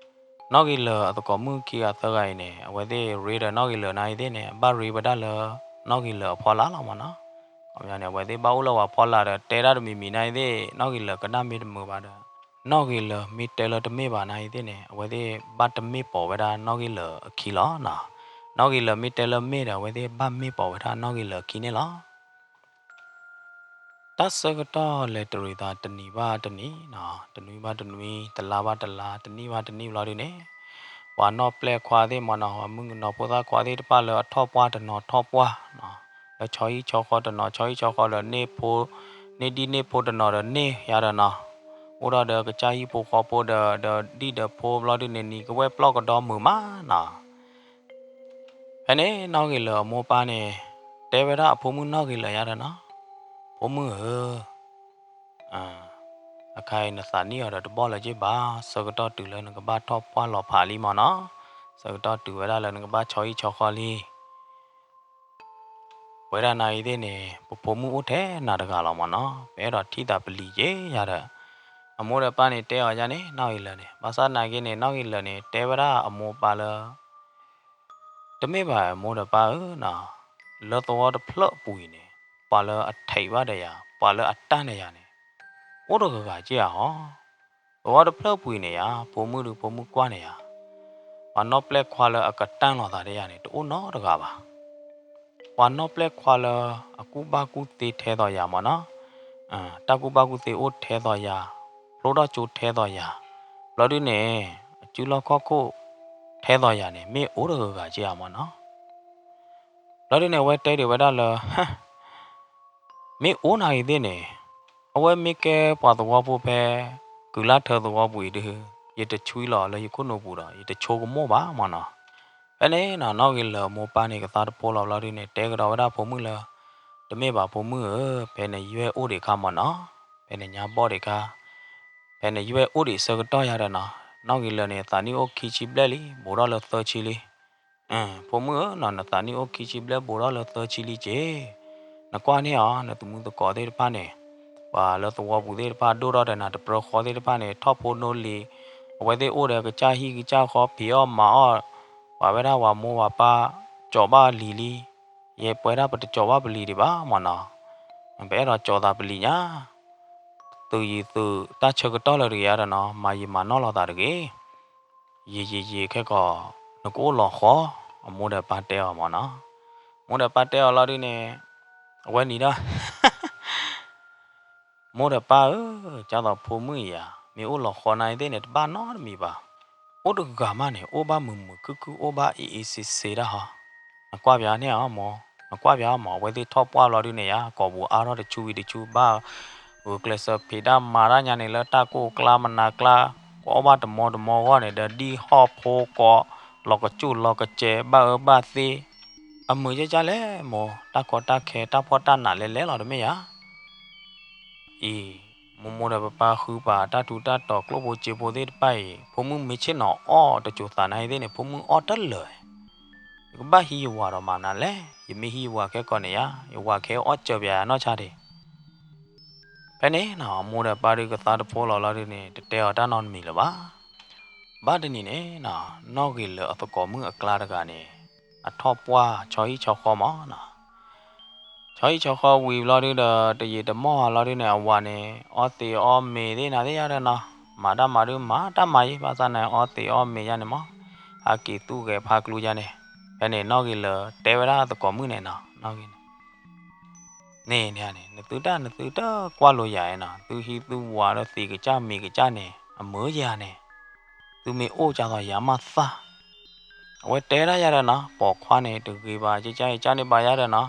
နီၢ်ဂ့ၤလၢာ်အသကိးမုၣ်ခံဂၤသၢဂၤအံၤန့ၣ် အဝဲသ့ၣ်ရ့ဒီးနီၢ်ဂ့ၤလၢာ်နာ်အံၤသ့ၣ်န့ၣ် ဘၣ်ရ့ဝဲဒၣ်လၢ နီၢ်ဂ့ၤလၢာ်အဖီလာ်လီၤမးနီၤ. ခီပညီန့ၣ် အဝဲသ့ၣ်ဘၣ်အိၣ်လၢပှၤဖီလာ်ဒီး တဲဒၣ်တမံၤမံၤနာ်အံၤသ့ၣ် နီၢ်ဂ့ၤလၢာ်ကနၣ်မ့ၢ်တမုာ်ဘၣ်ဒီး နီၢ်ဂ့ၤလၢာ်မ့ၢ်တဲလၢတမ့ၢ်ဘၣ်နာ်အံၤသ့ၣ်န့ၣ် အဝဲသ့ၣ်ဘၣ်တမ့ၢ်ပိာ်ဝဲဒၣ်နီၢ်ဂ့ၤလၢာ်အခံလီၤနီၤ. နီၢ်ဂ့ၤလၢာ်မ့ၢ်တဲလၢမ့ၢ်ဒီး အဝဲသ့ၣ်ဘၣ်မ့ၢ်ပိာ်ဝဲဒၣ်နီၢ်ဂ့ၤလၢာ်အခံန့ၣ်လီၤ. တၢ်ဆၢကတီၢ်လဲၤတရံးသးတနံၤဘၣ်တနံၤနီၤ, တနွံဘၣ်တနွံ, တလါဘၣ်တလါ, တနံၣ်ဘၣ်တနံၣ်ဘျီဒုန့ၣ်, ပှၤနီၢ်ပျဲၢ်ခွါသ့ၣ်မးနီၤ, ပှၤမုၣ်ကနီၤဖိသၣ်ခွါသ့ၣ်တဖၣ်လၢအထီၣ်ပှၢ်တနီၤထီၣ်ပှၢ်နီၤ, လၢဆီဟံၣ်ဆီဃီတနီၤဆီဟံၣ်ဆီဃီဒီးန့ၢ်ဖိ, န့ၢ်ဒံၣ်န့ၢ်ဖိတနီၤဒီးန့ၢ်ယါဒီးနီၤ, အိၣ်ဒီးဒီးကစၢ်ဟံၣ်ဖိဃီဖိဒီး ဒီးဒံၣ်ဒီးဖိဘျီဒုန့ၣ် နံၤကဝဲၢ်ပျီၢ်ကဒီမုာ်မးနီၤ. ဖဲန့ၣ်နီၢ်ဂ့ၤလၢာ်အမိၢ်ပၢ်န့ၣ် တဲဝဲဒၣ်အဖိမုၣ်နီၢ်ဂ့ၤလၢာ်ယါဒီးနီၤ, ဖိမုၣ်ဧၢ, အခါအံၤနသးနံၣ်အီၤဒီးတဘီၣ်လၢၤက့ဘၣ်, ဆၢကတီၢ်တုၤလၢနကဘၣ်ထီၣ်ပှၢ်လီၤဖးလံမးနီၤ, ဆၢကတီၢ်တုၤဝဲဒၣ်လၢနကဘၣ်ဆီဟံၣ်ဆီဃီလံ. ပဝဲဒၣ်နာ်အံၤသ့ၣ်န့ၣ် ပဖိမုၣ်အိၣ်ထဲနၤတဂၤလီၤမးနီၤ, ပအဲၣ်ဒိးထံၣ်သးပလံၤက့ၤယါဒီး, အမိၢ်ဒီးပၢ်န့ၣ်တဲအီၤယါန့ၣ် နီၢ်ဂ့ၤလၢာ်န့ၣ်, ဘၣ်ဆၣ်နာ်က့န့ၣ် နီၢ်ဂ့ၤလၢာ်န့ၣ် တဲဝဲဒၣ်အမိၢ်ပၢ်လၢ တမ့ၢ်ဘၣ်အမိၢ်ဒီးပၢ်ဧၢနီၤ, လၢသဝီတဖျၢၣ်အပူၤအံၤန့ၣ် ပှၤလၢအထံးဘၣ်ဒီးယၤ, ပှၤလၢအတၢ်န့ၢ်ယၤန့ၣ် အိၣ်တဂၤဂၤက့ဧါဟီ, သဝီတဖျၢၣ်အပူၤအံၤန့ၣ်ယါ, ဖိမုၣ်ဒုးဖိမုၣ်ကွၢ်န့ၣ်ယါ, ပှၤနီၢ်ပျဲၢ်ခွါလၢအကတၢၢ်လိာ်သးဒီးယၤန့ၣ် တအိၣ်နီတဂၤဘၣ်. ပှၤနီၢ်ပျဲၢ်ခွါလၢအကူၣ်ဘၣ်ကူၣ်သ့ထဲသိးယၤမးနီၤ, တၢ်ကူၣ်ဘၣ်ကူၣ်သ့အိၣ်ထဲသိးယၤ, ဖျိထီၣ်ကၠိထဲသိးယၤ, ဘျီဒုန့ၣ် အစုလီၢ်ခီၣ်ခိၣ်ထဲသိးယၤန့ၣ် မ့ၢ်အိၣ်တဂၤဂၤက့ဧါမးနီၤ. ဘျီဒုန့ၣ် အဝဲတဲဒံးဝဲဒၣ်လၢ မ့ၢ်အိၣ်နၤဂ့ၤသ့ၣ်န့ၣ်, အဝဲမ့ၢ်ကဲပှၤသဝီဖိဖဲ ကုၤလၢ်ထၢသဝီပူၤအံၤဒုး, ယတဆွံလီၤလၢယခိၣ်နူာ်ပူၤဒီး ယတဆိကမိၣ်ဘၣ်မးနီၤ. ဖဲန့ၣ်နီၤ နီၢ်ဂ့ၤလၢာ်အမိၢ်ပၢ်န့ၣ် ကသါတဖိလီၤဘျီဒုန့ၣ် တဲကဒီးဝဲဒၣ်ဖိမုၣ်လၢ တမ့ၢ်ဘၣ်ဖိမုၣ်ဧၢ, ဖဲနယွဲၢ်အိၣ်ဒံးခါမးနီၤ, ဖဲနညါဘီၣ်ဒံးခါ, ဖဲနယွဲၢ်အိၣ်ဒံးဆၢကတီၢ်ယါဒီးနီၤ, နီၢ်ဂ့ၤလၢာ်န့ၣ် သးနံၣ်အိၣ်ခံဆံဘျဲၣ်လံ, ဘူးထီၣ်လၢသၢဆံလံ. ဖိမုၣ်ဧၢနီၤ, နသးနံၣ်အိၣ်ခံဆံဘျဲၣ်ဘူးထီၣ်လၢသၢဆံလံက့ၤ, နကွၢ်န့ၢ်အီၤ နသုးမုၢ်သကိးသ့ၣ်တဖၣ်န့ၣ်, ပှၤလၢသဝီပူၤသ့ၣ်တဖၣ် ဒိၣ်ထီၣ်ဒီးနၤတပြၢဃီသ့ၣ်တဖၣ်န့ၣ် ထီၣ်ဖိနီၣ်လံၤ, အဝဲသ့ၣ်အိၣ်ဒီးကစၢ်ဟံၣ်ကစၢ်ဃီ ဖံးအီၣ်မၤအီၣ်, ပှၤဝဲဒၣ်ပှၤမိၢ်ပှၤပၢ် ကၠီၤဘၣ်လံၤလံ, ယဲပဝဲဒၣ်ပတကၠီၤဘၣ်ပလံၤဒံးဘၣ်မးနီၤ, ပအဲၣ်ဒိးကၠီၤသးပလံၤညါ သုးယံၤသုးတၢ်ဆၢကတီၢ်လၢတဂ့ၤဧါဒီးနီၤ, မၤယံာ်မၤနီၢ်လိာ်သးတဂ့ၤ, ယံာ်ယံာ်ယံာ်ခဲကီး နကအိၣ်လီၤဃီ, အမိၢ်ဒီးပၢ်တဲအီၤမးနီၤ. မိၢ်ဒီးပၢ်တဲအီၤလီၤဒုန့ၣ်, အဝဲနံၤဒီး မိၢ်ဒီးပၢ်ဧၢ, ကၢ်သိးဖိမုၣ်အံၤဧါ, မ့ၢ်အိၣ်လီၤဃီနၤအံၤသ့ၣ်န့ၣ် တဘၣ်နီတမံၤဘၣ်. အိၣ်တဂၤမးန့ၣ် အိၣ်ဘၣ်မုာ်မုာ်ခုၣ်ခုၣ် အိၣ်ဘၣ်အ့ၣ်အ့ၣ်စ့စ့တၢ်ဟီ. နကွၢ်ပၠးန့ၣ်အီၤမး, နကွၢ်ပၠးအီၤမး, အဝဲသ့ၣ်ထီၣ်ပှၢ်လီၤဒုန့ၣ်ဧါ, ကိာ်ပူၤအါထီၣ်တဆူဝံၤတဆူ ဘၣ်ဂုာ်ကျဲးစၢးဖံးတၢ်မၤတၢ်ညါန့ၣ် လၢတၢ်ကိၢ်အကျါမနၤကျါ ကအီၣ်ဘၣ်တမီတမီအဂီၢ်န့ၣ်ဒီး ဒ်ဟီၣ်ဖိဃီ လီၤကစူၣ်လီၤကစဲး ဘၣ်အၢဘၣ်သီ, အမုာ်ကၢ်ကၢ်လဲၣ်မိၢ်, တၢ်ကီတၢ်ခဲ တၢ်ဖှီၣ်တၢ်နးလဲၤလဲၤလီၤတမ့ၢ်ဧါ. အံၤ, မိၢ်မိၢ်ဒီးပၢ်ပၢ်ဃုပာ်တၢ်ထူးတၢ်တီၤ ကျိၣ်ဖိစ့ဖိသ့ၣ်တဖၣ်အံၤ, ဖိမုၣ်မ့ၢ်ဆ့ၣ်နီၤအီၣ်တစိၤသးနၤအံၤသ့ၣ်န့ၣ် ဖိမုၣ်အီၣ်တလၢာ်, ယကဘၣ်ဟံးယဝၤဒီးမၤမနုၤလဲၣ်, ယမ့ၢ်ဟံးယဝၤခဲကိာ်န့ၣ်ယါ, ယဝၤခဲအီၣ်စၢၤပယၤနီၢ်ဆါဒံး. ဖဲန့ၣ်နီၤ မိၢ်ဒီးပၢ်ဒုးကသါတဖိလီၤလီၤဒုးန့ၣ် တတဲအီၤတၢ်နီတမံၤလၢၤဘၣ်. ဘၣ်တနံၤန့ၣ်နီၤ နီၢ်ဂ့ၤလၢာ်အသကိးမုၣ်အကျါတဂၤန့ၣ် အထီၣ်ပှၢ်ဆီဟံၣ်ဆီဃီမးနီၤ. ဆီဟံၣ်ဆီဃီဝံၤဘျီဒုးဒီး တယံာ်တမီၢ်ဟါလီၤဒုးန့ၣ် အဝၤန့ၣ် အီသံးအီမ့ၤသ့ၣ်နၤသ့ၣ်ယါဒီးနီၤ, မၤတၢ်မၤဒုးမၤတၢ်မၤယံၤ ဘၣ်ဆၣ်န့ၣ် အီသံးအီမ့ၤယါန့ၣ်မး, ဟးက့ၤသူၣ်ဂဲၤဖးကျူယါန့ၣ်, ဖဲန့ၣ်နီၢ်ဂ့ၤလၢာ်တဲဝဲဒၣ်သကိးမုၣ်န့ၣ်နီၤ, နီၢ်ဂ့ၤန့ၣ် န့ၣ်န့ၣ် နသုတၢ်နသုတကွၢ်လိာ်ယၤနီၤ, သုဟံးသုဝၤဒီးသံးကစၢ်မ့ၤကစၢ်န့ၣ် အမုာ်ယၤန့ၣ်, သုမ့ၢ်အိၣ်ကၢ်သိးယၤမးသၣ်. အဝဲတဲဒၣ်ယၤဒီးနီၤ, ပိာ်ခွါန့ၣ်တဂ့ၤဘၣ်, ကကၢ်အံၤကၢ်န့ၣ်ဘၣ်ယၤဒီးနီၤ,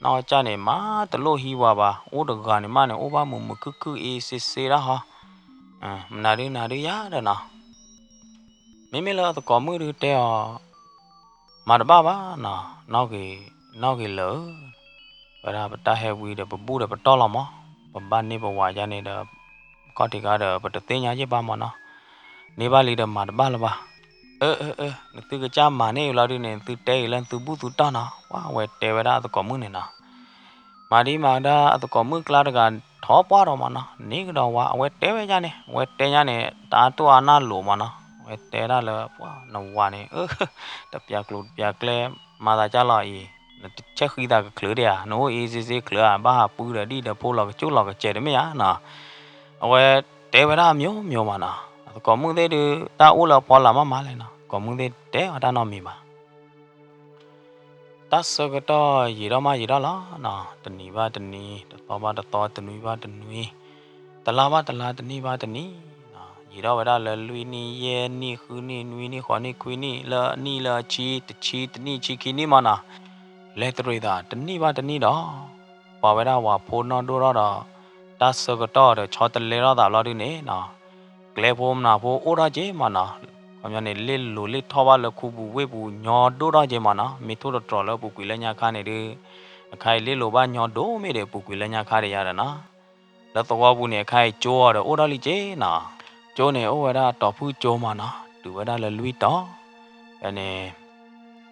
နီၢ်ကစၢ်န့ၣ် မၤတလိၣ်ဟံးဝၤဘၣ်, အိၣ်တဂၤန့ၣ်မးန့ၣ် အိၣ်ဘၣ်မုာ်မုာ်ခုၣ်ခုၣ်အ့စ့စ့ဒၣ်ဟီ, မနုၤဒုနၤဒုယၤဒီးနီၤ မ့မ့ၢ်လၢအသကိးမုၣ်ဒုတဲအီၤ, မၤတဘၣ်ဘၣ်နီၤ, နီၢ်ဂ့ၤ, နီၢ်ဂ့ၤလၢာ်ဧၢ, ဝဲဒၣ်ပတၢ်ဟဲဝံၤဒီးပဘူၣ်ဒီးပတီၢ်လီၤမး, ပဘၣ်န့ၢ်ပဝၤယါန့ၣ်ဒီး ခီၣ်ထံးခါဒီး ပတသ့ၣ်ညါယ့ၢ်ဘၣ်မးနီၤ, န့ၢ်ဘၣ်လံဒီးမၤတဘၣ်လၢၤဘၣ်. အၢ အၢ အၢ နသုကစၢ်မၤန့ၢ်အံၤလီၤဒုန့ၣ် နသုတဲအံၤလၢနသုဘူၣ်သုတီၢ်နီၤ, ဝဲတဲဝဲဒၣ်အသကိးမုၣ်န့ၣ်နီၤ မၤဒ်မၤဒၣ်အသကိးမုၣ်ကျါတဂၤထီၣ်ပှၢ်ဒီးမးနီၤ, န့ၢ်ကဒီးဝၤ အဝဲတဲဝဲယါန့ၣ်, အဝဲတဲညါန့ၣ် တၢ်တိၢ်အနၢ်လိၤမးနီၤ, အဝဲတဲဒၣ်လၢပှၤနဝၤန့ၣ် အၢ တပျးကျိၤတပျးကျဲ မၤသးကၢ်လီၤအံၤ, နတဆဲးဃံသးကချုးဒံးဧါ, နအိၣ်အ့စ့စ့ချုးဧါ, ဘၣ်ဟးပှၢ်ဒီးဒ်ဒီးဖိလီၤကစူၣ်လီၤကစဲးတမ့ၢ်ဧါနီၤ, အဝဲတဲဝဲဒၣ်မျိုးမျိုးမးနီၤ, အသကိးမုၣ်သ့ၣ်ဒုး တၢ်အိၣ်လၢအဖီလာ်မးမးလဲၣ်နီၤ, သကိးမုၣ်သ့ၣ်တဲအီၤတၢ်နီတမံၤဘၣ် တၢ်ဆၢကတီၢ်ယံာ်ထီၣ်မးယံာ်ထီၣ်လီၤနီၤ, တနံၤဘၣ်တနံၤ တသီဘၣ်တသီ တနွံဘၣ်တနွံ တလါဘၣ်တလါ တနံၣ်ဘၣ်တနံၣ်နီၤ, ယံာ်ထီၣ်ဝဲဒၣ်လၢလွံၢ်နံၣ် ယဲၢ်နံၣ် ဃုနံၣ် နွံနံၣ် ဃိးနံၣ် ခွံနံၣ် လၢနံၣ်လၢဆံ တဆံ တနံၣ် ဆံခံနံၣ်မးနီၤ, လဲၤတရံးသးတနံၣ်ဘၣ်တနံၣ်ဒီး ပှၤဝဲဒၣ်ဝၤဖိနီၢ်ဒိၣ်ထီၣ်ဒီး တၢ်ဆၢကတီၢ်ဒီးဆီတလဲထီၣ်သးဘျီဒုန့ၣ်နီၤ ကျဲဖိမနၤဖိအိၣ်ထီၣ်က့ၤမးနီၤ, ခီပညီန့ၣ် လ့ၣ်လိၤလ့ၣ်ထီၣ်ဘၣ်လၢခူပူၤဝ့ၢ်ပူၤ ညီဒိၣ်ထီၣ်က့ၤမးနီၤ, မ့ၢ်ထိၣ်သတြီၤလၢပူၤကွံာ်လၢညါခါန့ၣ်ဒုး အခါအံၤလ့ၣ်လိၤဘၣ်ညီဒိၣ်မ့ၢ်ဒီး ပူၤကွံာ်လၢညါခါဒီးယါဒီးနီၤ, လၢသဝီပူၤန့ၣ် အခါအံၤကၠိအီၤဒီးအိၣ်ထီၣ်လံက့ၤနီၤ, ကၠိန့ၣ်အိၣ်ဝဲဒၣ်တီၤဖုၣ်ကၠိမးနီၤ, တုၤဝဲဒၣ်လၢလွံၢ်တီၤ, ဖဲန့ၣ်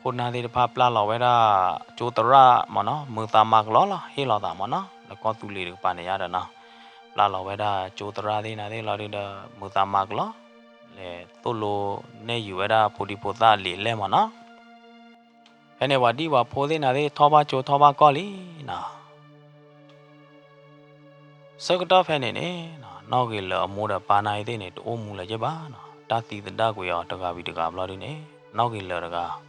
ခိၣ်နၢ်သ့ၣ်တဖၣ်ပျၢ်လီၤဝဲဒၣ်ကၠိသရၣ်မးနီၤ, မုာ်သးမၤကလီလီၤ ဟ့ၣ်လီၤသးမးနီၤ, လၢကီၢ်သူလ့ၤတကပၤန့ၣ်ယါဒီးနီၤ, ပျၢ်လီၤဝဲဒၣ်ကၠိသရၣ်သ့ၣ်နၤသ့ၣ်လီၤဒုဒီး မုာ်သးမၤကလီ, လဲၤသိၣ်လိနဲၣ်ယုာ်ဝဲဒၣ်ဖိဒံဖိသၣ်အလံာ်အလဲၢ်မးနီၤ, ဖဲန့ၣ်ပှၤဒံၣ်ပှၤဖိသ့ၣ်နၤသ့ၣ်ထီၣ်ဘၣ်ကၠိထီၣ်ဘၣ်ကီၢ်လံနီၤ ဆၢကတီၢ်ဖဲန့ၣ်န့ၣ် နီၢ်ဂ့ၤလၢာ်အမိၢ်ဒီးပၢ်နၤအံၤသ့ၣ်န့ၣ် တအိၣ်မူလၢၤက့ၤဘၣ်နီၤ, တၢ်သံသဒၣ်ကွံာ်အီၤတဂၤဝံၤတဂၤဘျီဒုန့ၣ် နီၢ်ဂ့ၤလၢာ်တဂၤ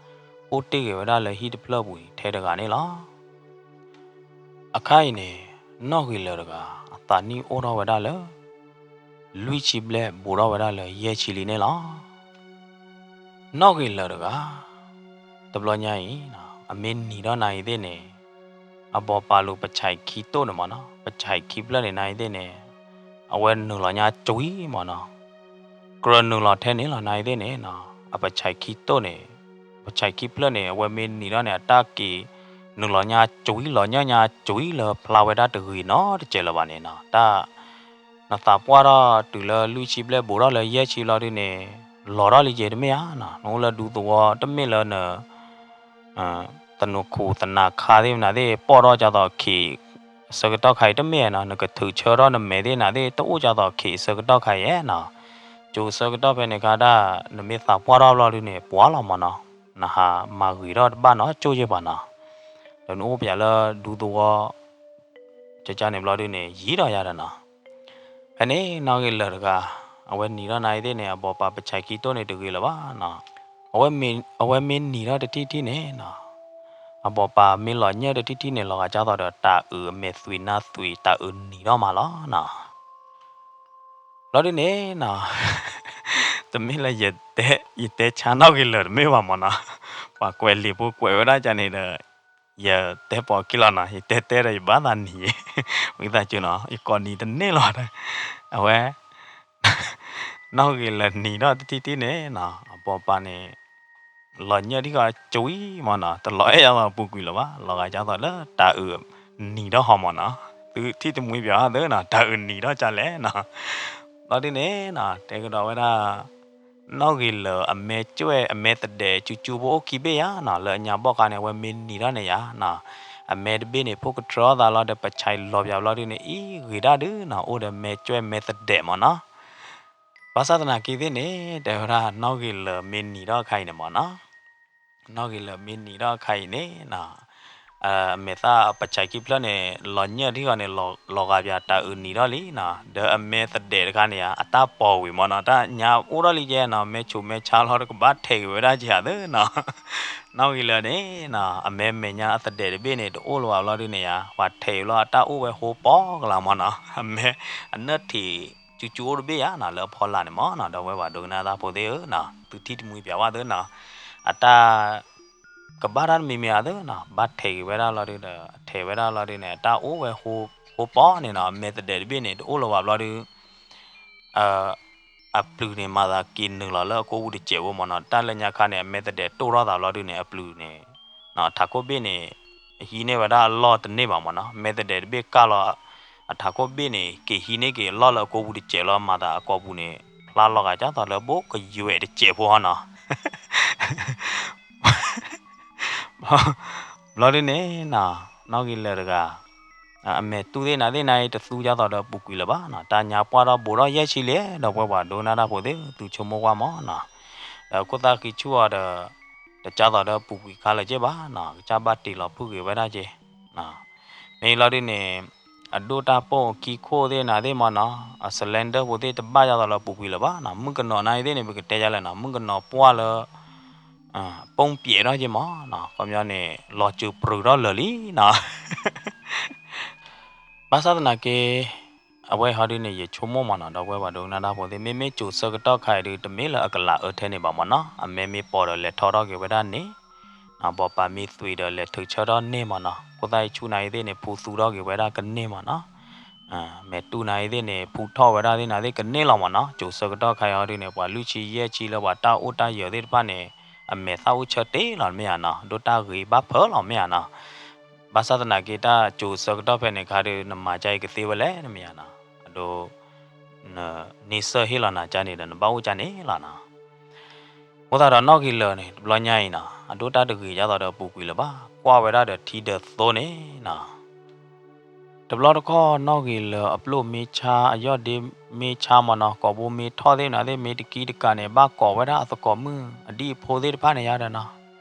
အိၣ်တ့ၢ်ဂ့ၤဝဲဒၣ်လၢဟံၣ်တဖျၢၣ်ပူၤအံၤထဲတဂၤန့ၣ်လီၤ. အခါအံၤန့ၣ် နီၢ်ဂ့ၤလၢာ်တဂၤ အသးနံၣ်အိၣ်ထီၣ်ဝဲဒၣ်လၢ လွံၢ်ဆံဘျဲၣ်ဘူးထီၣ်ဝဲဒၣ်လၢယဲၢ်ဆံလံန့ၣ်လီၤ. နီၢ်ဂ့ၤလၢာ်တဂၤ တဘျီညါအံၤ အမ့ၢ်နံၤထီၣ်နၤအံၤသ့ၣ်န့ၣ် အဘီၣ်ပာ်လိာ်ပဆဲးခံတိၢ်န့ၣ်မးနီၤ, ပဆဲးခံဖျၢၣ်န့ၣ်နၤအံၤသ့ၣ်န့ၣ် အဝဲနုာ်လီၤညါကွံာ်မးနီၤ, ကြၢးနုာ်လီၤထဲန့ၣ်လီၤနၤအံၤသ့ၣ်န့ၣ်နီၤ, အပဆဲးခံတိၢ်န့ၣ် ပဆဲးခံဖျၢၣ်န့ၣ် အဝဲမ့ၢ်နံၤထီၣ်န့ၣ် အတၢ်က့ၤနုာ်လီၤညါကွံာ်လီၤညၢၢ်ညါကွံာ်လၢဖျါဝဲဒၣ်တဂ့ၤနီတစဲးလၢၤဘၣ်န့ၣ်နီၤ, တၢ် နသးပှၢ်ထီၣ်တုၤလၢလွံၢ်ဆံဘျဲၣ်ဘူးထီၣ်လၢယဲၢ်ဆံလီၤဒုန့ၣ် လီၤထီၣ်လံက့ၤတမ့ၢ်ဧါနီၤ, နအိၣ်လၢဒူသဝီတမ့ၢ်လၢန သနူခိၣ်သနၢ်ခါသ့ၣ်မနုၤသ့ၣ် ပီၣ်ထီၣ်ကၢသိးခံး အဆၢကတီၢ်ခါအံၤတမ့ၢ်နီၤ, နကထုးဆၢထီၣ်နမဲာ်သ့ၣ်နၤသ့ၣ် တအိၣ်ကၢသိးခံးအဆၢကတီၢ်ခါအံၤနီၤ, ကၠိဆၢကတီၢ်ဖဲန့ၣ်ခါဒၣ် နမ့ၢ်သးပှၢ်ထီၣ်ဘျီဒုန့ၣ် ပှၤလီၤမးနီၤ, နဟးမၤဂ့ၤထီၣ်တဘၣ်နီၤ ကၠိယဲၢ်ပှၤနီၤ, ဒီးနအိၣ်ပယၤလၢဒူသဝီ ကကန့ၣ်ဘျီဒုန့ၣ် ယံၤဒီးယၤဒီးနီၤ, ဖဲန့ၣ်နီၢ်ဂ့ၤလၢာ်တဂၤ အဝဲနံၤထီၣ်နၤအံၤသ့ၣ်န့ၣ် အဘီၣ်ပာ်ပဆဲးခံတိၢ်န့ၣ်တဂ့ၤလၢၤဘၣ်နီၤ, အဝဲမ့ၢ်နံၤထီၣ်တထံၣ်ထံၣ်န့ၣ်နီၤ, အဘီၣ်ပာ်မ့ၢ်လီၤညၢၢ်တထံၣ်ထံၣ်န့ၣ် လီၤဂာ်ကၢသိးဒီးတၤအုးအမဲာ်သွံးနါသွံး တၤအုးနံၤထီၣ်မးလီၤနီၤ ဘျီဒုန့ၣ်နီၤ, တမ့ၢ်လၢယတဲဆါနီၢ်ဂ့ၤလၢာ်တမ့ၢ်ဘၣ်မးနီၤ, ပှၤကွဲးလံာ်ဖိကွဲးဝဲဒၣ်ကန့ၣ်ဒီး ယတဲပိာ်ခံလီၤနီၤ, ယတဲတဲဒီးယဘၣ်သးနံၤ, ဝံသးစူၤနီၤ, ယကိးနံၤတန့ၢ်လီၤဒီး, အဝဲ နီၣ်ဂ့ၤလၢာ်နံၤထီၣ်တထံၣ်ထံၣ်န့ၣ်နီၤ အပိာ်ပၤန့ၣ် လီၤညၢၣ်ထံၣ်ဃီကၠွံမၢ်နီၤ, တလီၤအဲၣ်ယါသီပူၤကွံာ်လၢၤဘၣ်, လီၤဂာ်ဒ်သိးလၢတၤအုးနံၤထီၣ်ဟီမၢ်နီၤ, သုထံၣ်တမှံပၠးဘၣ်သ့နီၤ, တၤအုးနံၤထီၣ်ကလဲၣ်နီၤ. ဘျီဒုန့ၣ်နီၤ တဲကဒီးဝဲဒၣ် နီၣ်ဂ့ၤလၢာ်အမဲာ်ကွဲး အမဲာ်သဒဲးကၠူကၠူဖိအိၣ်ခံဘ့ၣ်ယါနီၤ, လၢအညါဘီၣ်ခါန့ၣ် အဝဲမ့ၢ်နံၤထီၣ်န့ၣ်ယါနီၤ, အမဲာ်တဘ့ၣ်န့ၣ် ဖိကတြၢသးလီၤဒီး ပဆဲးလီၤပၠးဘျီဒုန့ၣ် အံၤဂ့ၤဒၣ်ဒုနီၤ, အိၣ်ဒီးမဲာ်ကွဲးမဲာ်သဒဲးမၢ်နီၤ. ဘၣ်ဆၣ်သနာ်က့သ့ၣ်န့ၣ် တဲဝဲဒၣ်နီၣ်ဂ့ၤလၢာ်မ့ၢ်နံၤထီၣ်အခါအံၤန့ၣ်မၢ်နီၤ, နီၣ်ဂ့ၤလၢာ်မ့ၢ်နံၤထီၣ်အခါအံၤန့ၣ်နီၤ အမဲာ်သၣ်ပဆဲးခံဖျၢၣ်န့ၣ် လီၤညၢၣ်ထံၣ်ဃီန့ၣ် လီၤဂာ်ပၠးတၤအုးနံၤထီၣ်လံနီၤ, ဒီးအမဲာ်သဒဲးတခါန့ၣ်ဧါ အတၢ်ပိာ်ဝံၤမၢ်နီၤ, တၢ်ညါအိၣ်ထီၣ်လံကဲနီၤ, မဲာ်ဆူးမဲာ်ဆါလီၤတကဘၣ်ထဲးက့ၤဝဲဒၣ်ကဲဧါသ့နီၤ. နီၣ်ဂ့ၤလၢာ်န့ၣ်နီၤ အမဲာ်မဲာ်ညါအသဒဲးတဘ့ၣ်န့ၣ် တအိၣ်လၢၤဘၣ်ဘျီဒုန့ၣ်ယါ ပှၤထဲးလီၤအတၢ်အိၣ်ဝဲဟိပီၤကလာ်မၢ်နီၤ, အမဲာ်အနၢၣ်ထံးကၠူကၠူအိၣ်တဘ့ၣ်ယါနီၤ လၢအဖီလာ်န့ၣ်မၢ်နီၤ, ဒီပုၢ်ဝဲၢ်ပှၤဒိကနၣ်တၢ်ဖိသ့ၣ်ဧၢနီၤ, သုထံၣ်တမှံပၠးဘၣ်သ့နီၤ, အတၢ် ကဘၣ်တၢ်တမံၤမံၤဧါသ့နီၤ, ဘၣ်ထဲးက့ၤဝဲဒၣ်လီၤဒုဒီး ထဲးဝဲဒၣ်လီၤဒုန့ၣ် အတၢ်အိၣ်ဝဲဟိပီၤန့ၣ်နီၤ, အမဲာ်သဒဲးတဘ့ၣ်န့ၣ် တအိၣ်လၢၤဘၣ်ဘျီဒု အပျုၤန့ၣ် မၤသးက့ၤနုာ်လီၤလၢအကိးပူၤတစဲးဖိမၢ်နီၤ, တၢ်လၢညါခါန့ၣ် အမဲာ်သဒဲးတိၢ်ထီၣ်သးဘျီဒုန့ၣ် အပျုၤန့ၣ် ထးခိၣ်ဘ့ၣ်န့ၣ် ဟံးန့ၢ်ဝဲဒၣ်အလီၢ်တန့ၢ်ဘၣ်မၢ်နီၤ, မဲာ်သဒဲးတဘ့ၣ်ကၢ်လီၤ အထးခိၣ်ဘ့ၣ်န့ၣ် က့ၤဟံးန့ၢ်က့ၤအလီၢ်လၢအကိးပူၤတစဲးလီၤ, မၤသးအကိးပူၤန့ၣ် ဖျါလီၤဂာ်ဒ်သိးလၢဘိကယွဲးတစဲးဖိဟီနီၤ. ဘျီဒုန့ၣ်နီၤ နီၣ်ဂ့ၤလၢာ်တဂၤ အမဲာ်တူၢ်သ့ၣ်နၤသ့ၣ်နၤအံၤ တသူဒ်သိးဒီးပူၤကွံာ်လၢၤဘၣ်နီၤ, တၢ်ညါပှၢ်ထီၣ်ဘူးထီၣ်ယဲၢ်ဆံလံ, ဒီပုၢ်ဝဲၢ်ပှၤဒိကနၣ်တၢ်ဖိသ့ၣ် သုဆိကမိၣ်ကွၢ်မၢ်နီၤ, ဒီးခိၣ်သၣ်ဃံဆူၣ်အီၤဒီး တကးသိးဒီးပူၤကွံာ်ခါလၢၤက့ဘၣ်နီၤ, ကစၢ်ဘၣ်တ့ၢ်လီၤဖုၣ်ဂ့ၤဝဲဒၣ်က့ မ့ၢ်ဘျီဒုန့ၣ် အဒိၣ်တၢ်ပိာ်ခံခိၣ်သ့ၣ်နၤသ့ၣ်မၢ်နီၤ, အ cylinder ဖိသ့ၣ်တဘၣ်ဒ်သိးလၢပူၤကွံာ်လၢၤဘၣ်နီၤ, မုၣ်ကနီၤနၤအံၤသ့ၣ်န့ၣ် ပကတဲယါလဲၣ်နီၤ, မုၣ်ကနီၤပှၢ်လၢ ပိၣ်ပျဲးထီၣ်က့မၢ်နီၤ, ခီပညီန့ၣ် လီၤစၢၤပြူၤထီၣ်လၢာ်လံနီၤ. ဘၣ်ဆၣ်သနာ်က့ အဝဲဟီဒုန့ၣ် ယဆိကမိၣ်မၢ်နီၤ, ဒီပုၢ်ဝဲၢ်ပှၤဒိကနၣ်တၢ်ဖိသ့ၣ် မ့မ့ၢ်စိၤဆၢကတီၢ်ခါအံၤဒု တမ့ၢ်လၢအကလးအၢထဲန့ၣ်ဘၣ်မၢ်နီၤ, အမဲာ်မ့ၢ်ပိာ်ဒီးလဲၤထီထီၣ်က့ၤဝဲဒၣ်န့ၣ် ပိာ်ပၤမ့ၢ်သွံးဒီးလဲၤထုးဆၢထီၣ်န့ၢ်မၢ်နီၤ, ခိၣ်သၣ်အံၤဆူၣ်နၤအံၤသ့ၣ်န့ၣ် ဖူသူထီၣ်က့ၤဝဲဒၣ်ကန့ၢ်မၢ်နီၤ, မဲာ်တူၢ်နၤအံၤသ့ၣ်န့ၣ် ဖူထီၣ်ဝဲဒၣ်သ့ၣ်နၤသ့ၣ်ကန့ၢ်လီၤမၢ်နီၤ, စိၤဆၢကတီၢ်ခါအံၤဟီဒုန့ၣ် ပှၤလွံၢ်ဆံယဲၢ်ဆံလၢပှၤတၢ်အိၣ်တၢ်ယၢၤသ့ၣ်တဖၣ်န့ၣ် အမဲာ်သၣ်အိၣ်ဆၢတ့ၢ်လီၤမ့ၢ်ဧါနီၤ, ဒိၣ်တၢ်ဂ့ၤဘၣ်ဖၢလီၤမ့ၢ်ဧါနီၤ. ဘၣ်ဆၣ်သနာ်က့ တၢ်စိၤဆၢကတီၢ်ဖဲန့ၣ်ခါဒု နမၤကါအံၤကသ့ဝဲလဲၣ် တမ့ၢ်ဧါနီၤ, အဒိ နန့ဆၢၣ်ဟ့ၣ်လီၤနၤကါန့ၣ်ဒီး နဘၣ်အိၣ်ကါန့ၣ်လီၤနီၤ. အဃိသတးဒီးနီၣ်ဂံၢ်လၢာ်န့ၣ် တဘျီညါအံၤနီၤ အဒိၣ်တၢ်တဂ့ၤဒ်သိးဒီးပူၤကွံာ်လၢၤဘၣ်, ကွၢ်ဝဲဒၣ်ဒီးထံဒီးသိန့ၣ်နီၤ တဘျီတခီၣ်နီၣ်ဂံၢ်လၢာ်အပျိၣ်မ့ၢ်ဆါ အယီၢ်ဒ့မ့ၢ်ဆါမၢ်နီၤ, ကိာ်ဘိမ့ၢ်ထီၣ်သ့ၣ်မနုၤသ့ၣ် မ့ၢ်တကံတကးန့ၣ် ဘၣ်ကိးဝဲဒၣ်အသကိးမုၣ်အဒံၣ်အဖိသ့ၣ်တဖၣ်န့ၣ်ယါဒီးနီၤ,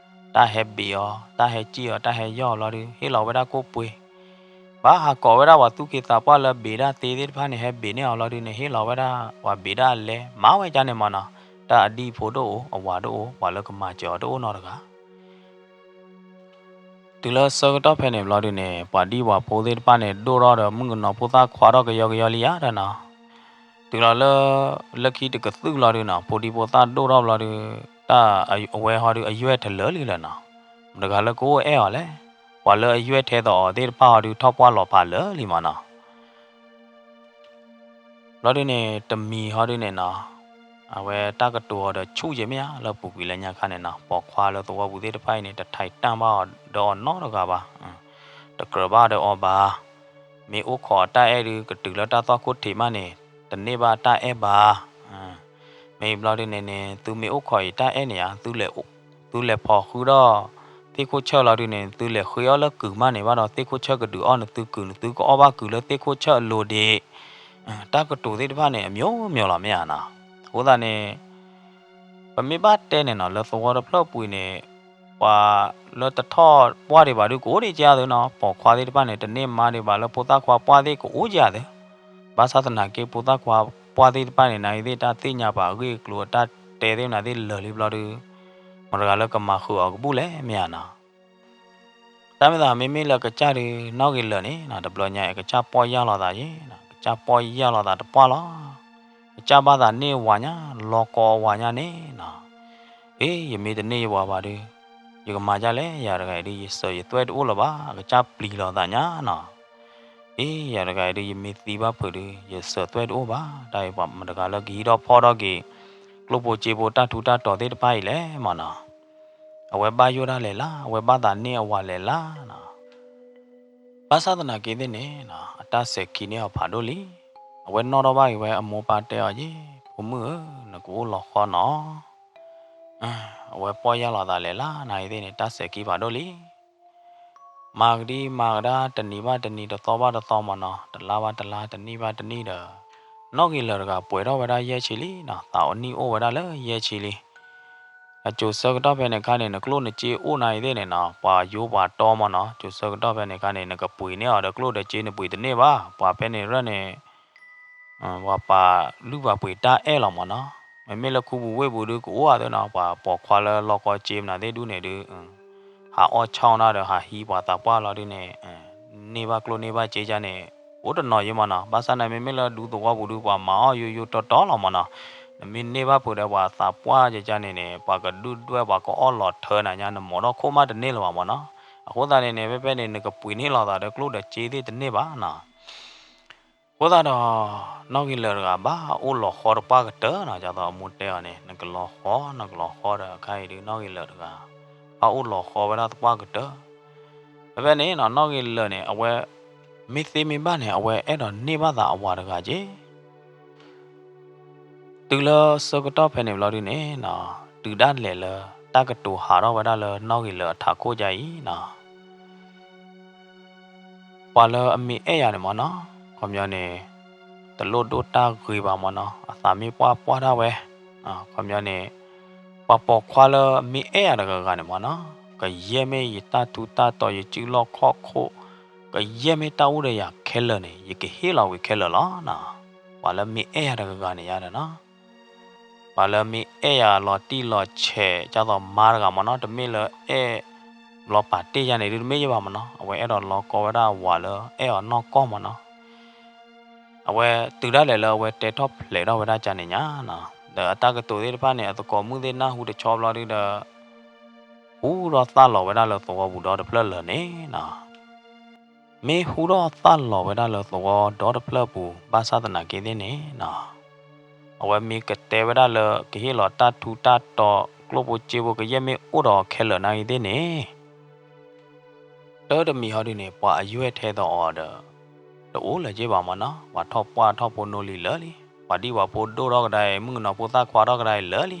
တၢ်ဟဲဘ့ၣ်အီၤ တၢ်ဟဲစံၣ်အီၤ တၢ်ဟဲယီၢ်အီၤဘျီဒု ဟ့ၣ်လီၤဝဲဒၣ်ကိၣ်ပှ့ၤ, ဘၣ်ဟးကိးဝဲဒၣ်ပှၤသူၣ်က့သးပှၢ်လၢဘ့ၣ်ဒၣ်သ့သ့ၣ်တဖၣ်န့ၣ် ဟဲဘ့ၣ်န့ၢ်အီၤဘျီဒုန့ၣ် ဟ့ၣ်လီၤဝဲဒၣ်ပှၤဘ့ၣ်ဒၣ်အလဲ မၤဝဲကါန့ၣ်မၢ်နီၤ, တၢ်အဒံၣ်အဖိတအိၣ် အဝၤတအိၣ် ပှၤလၢကမၤစၢၤအီၤတအိၣ်နီတဂၤ တုၤလၢဆၢကတီၢ်ဖဲန့ၣ်ဘျီဒုန့ၣ် ပှၤဒံၣ်ပှၤဖိသ့ၣ်တဖၣ်န့ၣ် ဒိၣ်ထီၣ်ဒီးမုၣ်ကနီၤဖိသၣ်ခွါထီၣ်ကယီကယီလံဧါဒီးနီၤ, တုၤလီၤလၢ လၢခံတကသုၣ်လီၤဒုနီၤ ဖိဒံဖိသၣ်ဒိၣ်ထီၣ်ဘျီဒု တၢ်အဝဲဟီဒုအယွဲၢ်ထီၣ်လၢာ်လံလၢာ်နီၤ, မတဂၤလၢကအိၣ်အဲၣ်အီၤလဲၣ်, ပှၤလၢအယွဲၢ်ထဲသိးအီၤသ့ၣ်တဖၣ်ဟီဒု ထီၣ်ပှၢ်လီၤဖးလၢာ်လံမၢ်နီၤ ဘျီဒုန့ၣ် တမံၤဟီဒုန့ၣ်နီၤ, အဝဲတၢ်ကတိၤအီၤဒီးဆူၣ်ယဲမ့ၢ်ဧါ လၢပူၤကွံာ်လၢညါခါန့ၣ်နီၤ, ပိာ်ခွါလၢသဝီပူၤသ့ၣ်တဖၣ်အံၤန့ၣ် တထဲးတၢ်ဘၣ်အီၤဒီးအီၤနီတဂၤဘၣ်, တကြၢးဘၣ်ဒီးအီၤဘၣ်, မ့ၢ်အိၣ်ခိးအတၢ်အဲၣ်ဒု ကတုၤလၢတၢ်သွၣ်ခိၣ်ထံးမးန့ၣ် တန့ၢ်ဘၣ်အတၢ်အဲၣ်ဘၣ်, မ့ၢ်ဘျီဒုန့ၣ်န့ၣ် သုမ့ၢ်အိၣ်ခိးအံၤတၢ်အဲၣ်န့ၣ်ဧါ သုလဲၤ သုလဲၤဖိးဃုာ်ဒီး သ့ၣ်ခိၣ်ဆၢၣ်လီၤဒုန့ၣ် သုလဲၤဃ့အီၣ်လၢကုၤမးန့ၣ်ဘၣ်ဒီး သ့ၣ်ခိၣ်ဆၢၣ်ကဒုးအီၣ်နသုကုၤ နသုကအီၣ်ဘၣ်ကုၤလၢသ့ၣ်ခိၣ်ဆၢၣ်အလိၤဒံး, တၢ်ကတိၤသ့ၣ်တဖၣ်န့ၣ် အမျိုးမျိုးလီၤမ့ၢ်ဧါနီၤ, အဃိသတးန့ၣ် ပမ့ၢ်ဘၣ်တဲန့ၣ်နီၤ လၢသဝီတဖျၢၣ်ပူၤအံၤန့ၣ် ပှၤလၢတထီၣ်ပှၢ်ဒံးဘၣ်ဒု ကအိၣ်ဒံးကယၤသုနီၤ, ပိာ်ခွါသ့ၣ်တဖၣ်န့ၣ် တန့ၢ်မါဒံးဘၣ်လၢဖိသၣ်ခွါပှၢ်သ့ၣ်ကအိၣ်ကယၤသု, ဘၣ်ဆၣ်သနာ်က့ ဖိသၣ်ခွါပှၢ်သ့ၣ်တဖၣ်န့ၣ် နအံၤသ့ၣ်တၢ်သ့ၣ်ညါပာ်အဂ့ၢ်အကျိၤ တၢ်တဲသ့ၣ်မနုၤသ့ၣ်လၢာ်လံဘျီဒု မတဂၤလၢကမၤဃုာ်အီၤကဘူၣ်လဲၣ်မ့ၢ်ဧါနီၤ တၢ်မ့ၢ်သးမ့မ့ၢ်လၢကစၢ်ဒု နီၣ်ဂံၢ်လၢာ်န့ၣ် တဘျီညါအံၤ ကစၢ်ပီၢ်ယၢ်လီၤသးယ့ၣ်နီၤ, ကစၢ်ပီၢ်ယၢ်လီၤသးတပှၢ်လီၤ. ကစၢ်ဘၣ်သးန့ၢ်ဝၤညါ လီၤကိးဝၤညါန့ၣ်နီၤ, အ့ ယမ့ၢ်တန့ၢ်ယဝၤဘၣ်ဒု ယကမၤဒ်လဲၣ် ယၤတဂၤအံၤဒု ယစၢၤယသွဲၣ်တအိၣ်လၢၤဘၣ်, အကစၢ်ပျံၤလီၤသးညါနီၤ. အ့ ယၤတဂၤအံၤဒုး ယမ့ၢ်သံဘၣ်ဖုးဒုး ယစၢၤသွဲၣ်တအိၣ်ဘၣ်, တၢ်အံၤပှၤမတၤတဂၤလၢကဟံးထီၣ်ဖီၣ်ထီၣ်က့ၤ ကျိၣ်ဖိစ့ဖိတၢ်ထူးတၢ်တီၤသ့ၣ်တဖၣ်အံၤလဲၣ်မၢ်နီၤ. အဝဲဘၣ်ယိၣ်ဒၣ်လဲၣ်လၢ်, အဝဲဘၣ်သးန့ၢ်အဝၤလဲၣ်လၢ်နီၤ. ဘၣ်ဆၣ်သနာ်က့သ့ၣ်န့ၣ်နီၤ အတၢ်စဲၤခံန့ၢ်အီၤဖးဒိၣ်လံ. အဝဲနီၣ်ထီၣ်ဘၣ်က့ၤဝဲအမိၢ်ပၢ်တဲအီၤယ့ၣ်, ဖိမုၣ်ဧၢ, နကအိၣ်လီၤဃီနီၤ. အဝဲပီၢ်ယၢ်လီၤသးလဲၣ်လၢ်, နၤအံၤသ့ၣ်န့ၣ် တၢ်စဲၤခံဖးဒိၣ်လံ. မၤကဒံမၤကဒါ တနံၤဘၣ်တနံၤ တသီဘၣ်တသီမၢ်နီၤ, တလါဘၣ်တလါ တနံၣ်ဘၣ်တနံၣ်ဒီး နီၣ်ဂံၢ်လၢာ်တဂၤပှဲၤထီၣ်ဝဲဒၣ်ယဲၢ်ဆံလံနီၤ, သးအနံၣ်အိၣ်ဝဲဒၣ်လၢယဲၢ်ဆံလံ. အစိၤဆၢကတီၢ်ဖဲန့ၣ်အခါန့ၣ် နကျိၣ်နစ့အိၣ်နၤအံၤသ့ၣ်န့ၣ်နီၤ ပှၤယိပှၤတီမၢ်နီၤ, စိၤဆၢကတီၢ်ဖဲန့ၣ်အခါန့ၣ် နကပှ့ၤန့ၢ်အီၤဒီးကျိၣ်ဒီးစ့နပှ့ၤတန့ၢ်ဘၣ်, ပှၤဖဲန့ၣ်ရၢၢ်န့ၣ် ပှၤပာ်လုၢ်ပာ်ပှ့ၤတၢ်အဲၣ်လီၤမၢ်နီၤ. မ့မ့ၢ်လၢခူပူၤဝ့ၢ်ပူၤဒုးကအိၣ်အသးနီၤ, ပှၤပိာ်ခွါလၢလီၢ်ကီစ့မနုၤသ့ၣ်ဒုးန့ၣ်ဒုး ဟးအီၣ်ဆီၣ်နၤဒီးဟးဟံးပှၤသးပှၢ်လီၤဒုးန့ၣ် န့ၢ်ဘၣ်ကျိၣ်န့ၢ်ဘၣ်စ့ကန့ၣ် အိၣ်တနီၤယံမၢ်နီၤ. ဘၣ်ဆၣ်န့ၣ် မ့မ့ၢ်လၢဒူသဝီပူၤဒုး ပှၤမၤအီၣ်ယိယိတီတီလီၤမၢ်နီၤ. နမ့ၢ်န့ၢ်ဘၣ်ဖုးဒီးပှၤသးပှၢ်ကန့ၣ်န့ၣ် ပှၤကဒုၣ်ဒွဲၣ်ပှၤကအီၣ်လီၤထၢနၤညါ နမိာ်ထီၣ်ခိၣ်မးတန့ၢ်လၢၤဘၣ်မၢ်နီၤ. အဃိသတးန့ၣ်န့ၣ် ဖဲဖဲန့ၣ် နကပှ့ၤန့ၢ်လီၤသးဒီးကျိၣ်ဒီးစ့သ့ၣ်တန့ၢ်ဘၣ်နီၤ. အဃိသတးဒီး နီၣ်ဂံၢ်လၢာ်တဂၤဘၣ်အိၣ်လီၤဃီတပှၢ်ကတၢၢ်နီၤ, ဒ်သိးအမိၢ်တဲအီၤန့ၣ် နကလီၤဃီ နကလီၤဃီဒီး အခါအံၤဒုး နီၣ်ဂံၢ်လၢာ်တဂၤ ဘၣ်အိၣ်လီၤဃီဝဲဒၣ်တပှၢ်ကတၢၢ်. ဖဲဖဲန့ၣ်နီၤ နီၣ်ဂံၢ်လၢာ်န့ၣ် အဝဲ မ့ၢ်သ့မ့ၢ်ဘၣ်န့ၣ် အဝဲအဲၣ်ဒိးန့ၢ်ဘၣ်သးအဝၤတဂၤက့ တုၤလၢဆၢကတီၢ်ဖဲန့ၣ်ဘျီဒုးန့ၣ်နီၤ, တုၤဒၣ်လဲာ်လၢ တၢ်ကတိၤဟးထီၣ်ဝဲဒၣ်လၢနီၣ်ဂံၢ်လၢာ်အထးခိၣ်ဒ်အံၤနီၤ, ပှၤလၢအမ့ၢ်အဲၣ်ယၤန့ၣ်မၢ်နီၤ, ခီပညီန့ၣ် တလိၣ်ဒိၣ်တၢ်ဂ့ၤဘၣ်မၢ်နီၤ, အသးမ့ၢ်ပှၢ်ပှၢ်ဒၣ်ဝဲ, ခီပညီန့ၣ် ပှၤပိာ်ခွါလၢမ့ၢ်အဲၣ်ယၤတဂၤဂၤန့ၣ်မၢ်နီၤ, ကယဲၢ်မ့ၢ်ယတၢ်ထူးတၢ်တီၤ ယစုလီၢ်ခီၣ်ခိၣ်, ကယဲၢ်မ့ၢ်တၢ်အိၣ်ဒီးယၤခဲလၢာ်န့ၣ် ယကဟ့ၣ်လီၤဝံၤခဲလၢာ်လီၤနီၤ. ပှၤလၢမ့ၢ်အဲၣ်ယၤတဂၤဂၤန့ၣ်ယါဒီးနီၤ ပှၤလၢမ့ၢ်အဲၣ်ယၤလီၤတံၢ်လီၤဆဲး ဒ်သိးမါတဂၤမၢ်နီၤ, တမ့ၢ်လၢအဲၣ်လီၤပာ်တ့ၢ်ယၤန့ၣ်ဒုးတမ့ၢ်ယဘၣ်မၢ်နီၤ, အဝဲအဲၣ်ဒိးလီၤကီဝဲဒၣ်အဝၤလၢအဲၣ်အီၤနီၢ်ကီၢ်မၢ်နီၤ. အဝဲတုၤဒၣ်လဲာ်လၢအဝဲတဲထီၣ်ဖျဲးထီၣ်ဝဲဒၣ်ကန့ၣ်ညါနီၤ, ဒီးအတၢ်ကတိၤသ့ၣ်တဖၣ်န့ၣ် အသကိးမုၣ်သ့ၣ်နၢ်ဟူတဆီဘျီဒုးဒီး ဟူထီၣ်သၣ်လီၤဝဲဒၣ်လၢသဝီပူၤဒီတဖျၢၣ်လၢာ်န့ၣ်နီၤ. မ့ၢ်ဟူထီၣ်သၣ်လီၤဝဲဒၣ်လၢသဝီဒီတဖျၢၣ်ပူၤ ဘၣ်ဆၣ်သနာ်က့သ့ၣ်န့ၣ်နီၤ, အဝဲမ့ၢ်ကတဲဝဲဒၣ်လၢကဟ့ၣ်လီၤတၢ်ထူးတၢ်တီၤ ကျိၣ်ဖိစ့ဖိကယဲၢ်မ့ၢ်အိၣ်ဒီးခဲလၢာ်နာ်ဂ့ၤသ့ၣ်န့ၣ် တၢ်တမံၤဟီဒုးန့ၣ် ပှၤအယွဲၢ်ထဲသိးအီၤဒီး တအိၣ်လၢၤက့ဘၣ်မၢ်နီၤ, ပှၤထီၣ်ပှၢ်ထီၣ်ဖိနိလံၤလၢာ်လံ, ပှၤဒံၣ်ပှၤဖိဒိၣ်ထီၣ်ကဒါအံၤ မုၣ်ကနီၤဖိသၣ်ခွါထီၣ်ကဒါအံၤလၢာ်လံ.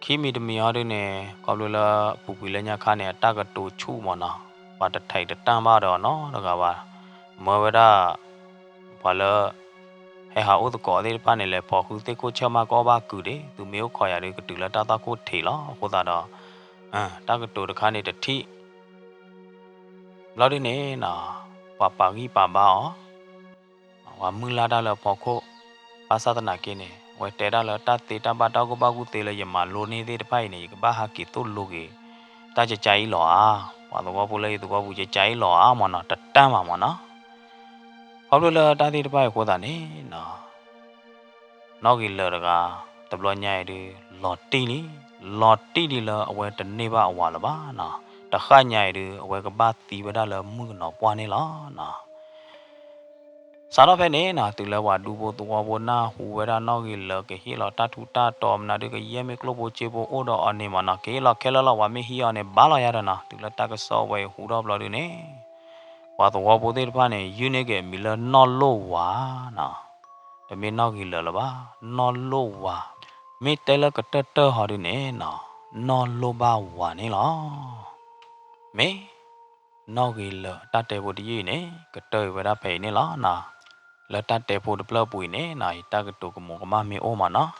ခံမံၤတမံၤဟီဒုးန့ၣ် ခီဖျိလၢပူၤကွံာ်လၢညါခါန့ၣ် အတၢ်ကတိၤဆူၣ်မၢ်နီၤ, ပှၤတထံးတတၢ်ဘၣ်ဒီးနီတဂၤဘၣ်, မၢဝဲဒၣ် ပှၤလၢ ဟဲဟးအိၣ်သကိးသ့ၣ်တဖၣ်န့ၣ် လဲၤဖိးဃုသ့ၣ်ခိၣ်ဆၢၣ်မးကအီၣ်ဘၣ်ကုာ်ဒံး, သုမ့ၢ်အိၣ်ခိးယၤဒုး ကတုၤလၢတၢ်သွၣ်ခိၣ်ထံးလီၤ. အဃိသတးဒီး တၢ်ကတိၤတခါန့ၣ်တထံၣ် ဘျီဒုးန့ၣ်နီၤ, ပှၤပာ်ဂံၢ်ပာ်ဘါအီၤ, ပှၤမုၢ်လၢ်တၢ်လၢအဖီခိၣ်, ဘၣ်ဆၣ်သနာ်က့န့ၣ် အဝဲတဲဒၣ်လၢတၢ်သ့တၢ်ဘၣ်တၢ်ကူၣ်ဘၣ်ကူၣ်သ့လၢယမၤလိန့ၢ်သ့ၣ်တဖၣ်အံၤန့ၣ် ယကဘၣ်ဟးက့ၤသိၣ်လိက့ၤ တၢ်ကကါအံၤလီၤဧါ, ပှၤသဝီဖိလၢယသဝီပူၤကကါအံၤလီၤဧါမၢ်နီၤ, တတၢ်မးမၢ်နီၤ. ခီဖျိလၢတၢ်သ့ၣ်တဖၣ်အံၤအဃိသတးန့ၣ်နီၤ နီၣ်ဂံၢ်လၢာ်တဂၤ တဘျီညါအံၤဒုး လီၤတံၢ်လံ, လီၤတံၢ်လံလၢအဝဲတန့ၢ်ဘၣ်အဝၤလၢၤဘၣ်နီၤ, တဃၣ်ညါအံၤဒုး အဝဲကဘၣ်သံဝဲဒၣ်လၢမုၣ်ကနီၤပှၢ်န့ၣ်လီၤနီၤ. စးထီၣ်ဖဲန့ၣ်နီၤ တုၤလၢပှၤဒူဖိသဝီဖိနၢ်ဟူဝဲဒၣ်နီၣ်ဂံၢ်လၢာ်ကဟ့ၣ်လီၤတၢ်ထူးတၢ်တီၤမနုၤဒုး ကယဲၢ်မ့ၢ်ကျိၣ်ဖိစ့ဖိအိၣ်ဒီးအီၤန့ၣ်မၢ်နီၤ, ကဟ့ၣ်လီၤခဲလၢာ်လီၤ, ပှၤမ့ၢ်ဟံးအီၤန့ၣ် ဘၣ်လီၤယၤဒီးနီၤ, တုၤလၢတၢ်ကစီၣ်ဝဲအံၤဟူထီၣ်ဘျီဒုးန့ၣ် ပှၤသဝီဖိသ့ၣ်တဖၣ်န့ၣ် ယုၢ်န့ၢ်က့ၤအမံၤလၢနီၣ်လိၣ်ဝၤနီၤ, တမ့ၢ်နီၣ်ဂံၢ်လၢာ်လၢၤဘၣ်, နီၣ်လိၣ်ဝၤ, မ့ၢ်တဲလၢကတၢၢ်တၢၢ်ဟီဒုးန့ၣ်နီၤ နီၣ်လိၣ်ဘၣ်ဝၤန့ၣ်လီၤ. မ့ၢ် နီၣ်ဂံၢ်လၢာ်တၢ်တဲဖိတယုၢ်အံၤန့ၣ် ကတၢၢ်အံၤဝဲဒၣ်ဖဲအံၤန့ၣ်လီၤနီၤ. လၢတၢ်တဲဖိတဖျၢၣ်အပူၤအံၤန့ၣ်နီၤ ယတၢ်ကတိၤကမူးကမၣ်မ့ၢ်အိၣ်မၢ်နီၤ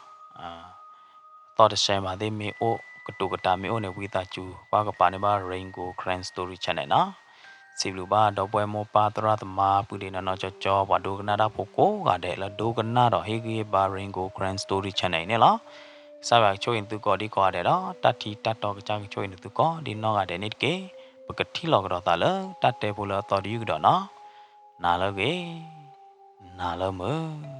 သီၣ်တစဲးမၤသ့ၣ်မ့ၢ်အိၣ် ကတိၤကတာ်မ့ၢ်အိၣ်န့ၣ် ဝံသးစူၤ ကွၢ်ကပၤန့ၢ်ဘၣ် Rain Gold Karen Story Channel နီၤ. စံးဘျုးဘၣ်ဒီပုၢ်ဝဲၢ်မိၢ်ပၢ်သရၣ်သမါ ပုၢ်ဒ့နီၢ်နီၢ်ကၠီကၠီ ပှၤဒိကနၣ်တၢ်ဖိကိးဂၤဒဲး လၢဒိကနၣ်ဒီးဟ့ၣ်ဂံၢ်ဟ့ၣ်ဘါ Rain Gold Karen Story Channel အံၤန့ၣ်လီၤ. ကစၢ်ယွၤကဆိၣ်ဂ့ၤနသုကိးဒံကိးဂၤဒဲးဒီး တၢ်ထံတၢ်တီကစၢ်ကဆိၣ်ဂ့ၤနသုကိးဒံနီၢ်ဂၤဒဲးန့ၣ်တက့ၢ်. ပကထံၣ်လိာ်ကဒီးသးလၢတၢ်တဲဖိလၢအသီတယုၢ်ကဒီးနီၤ. နၤလၢအဂ့ၤ, နၤလၢမုာ်.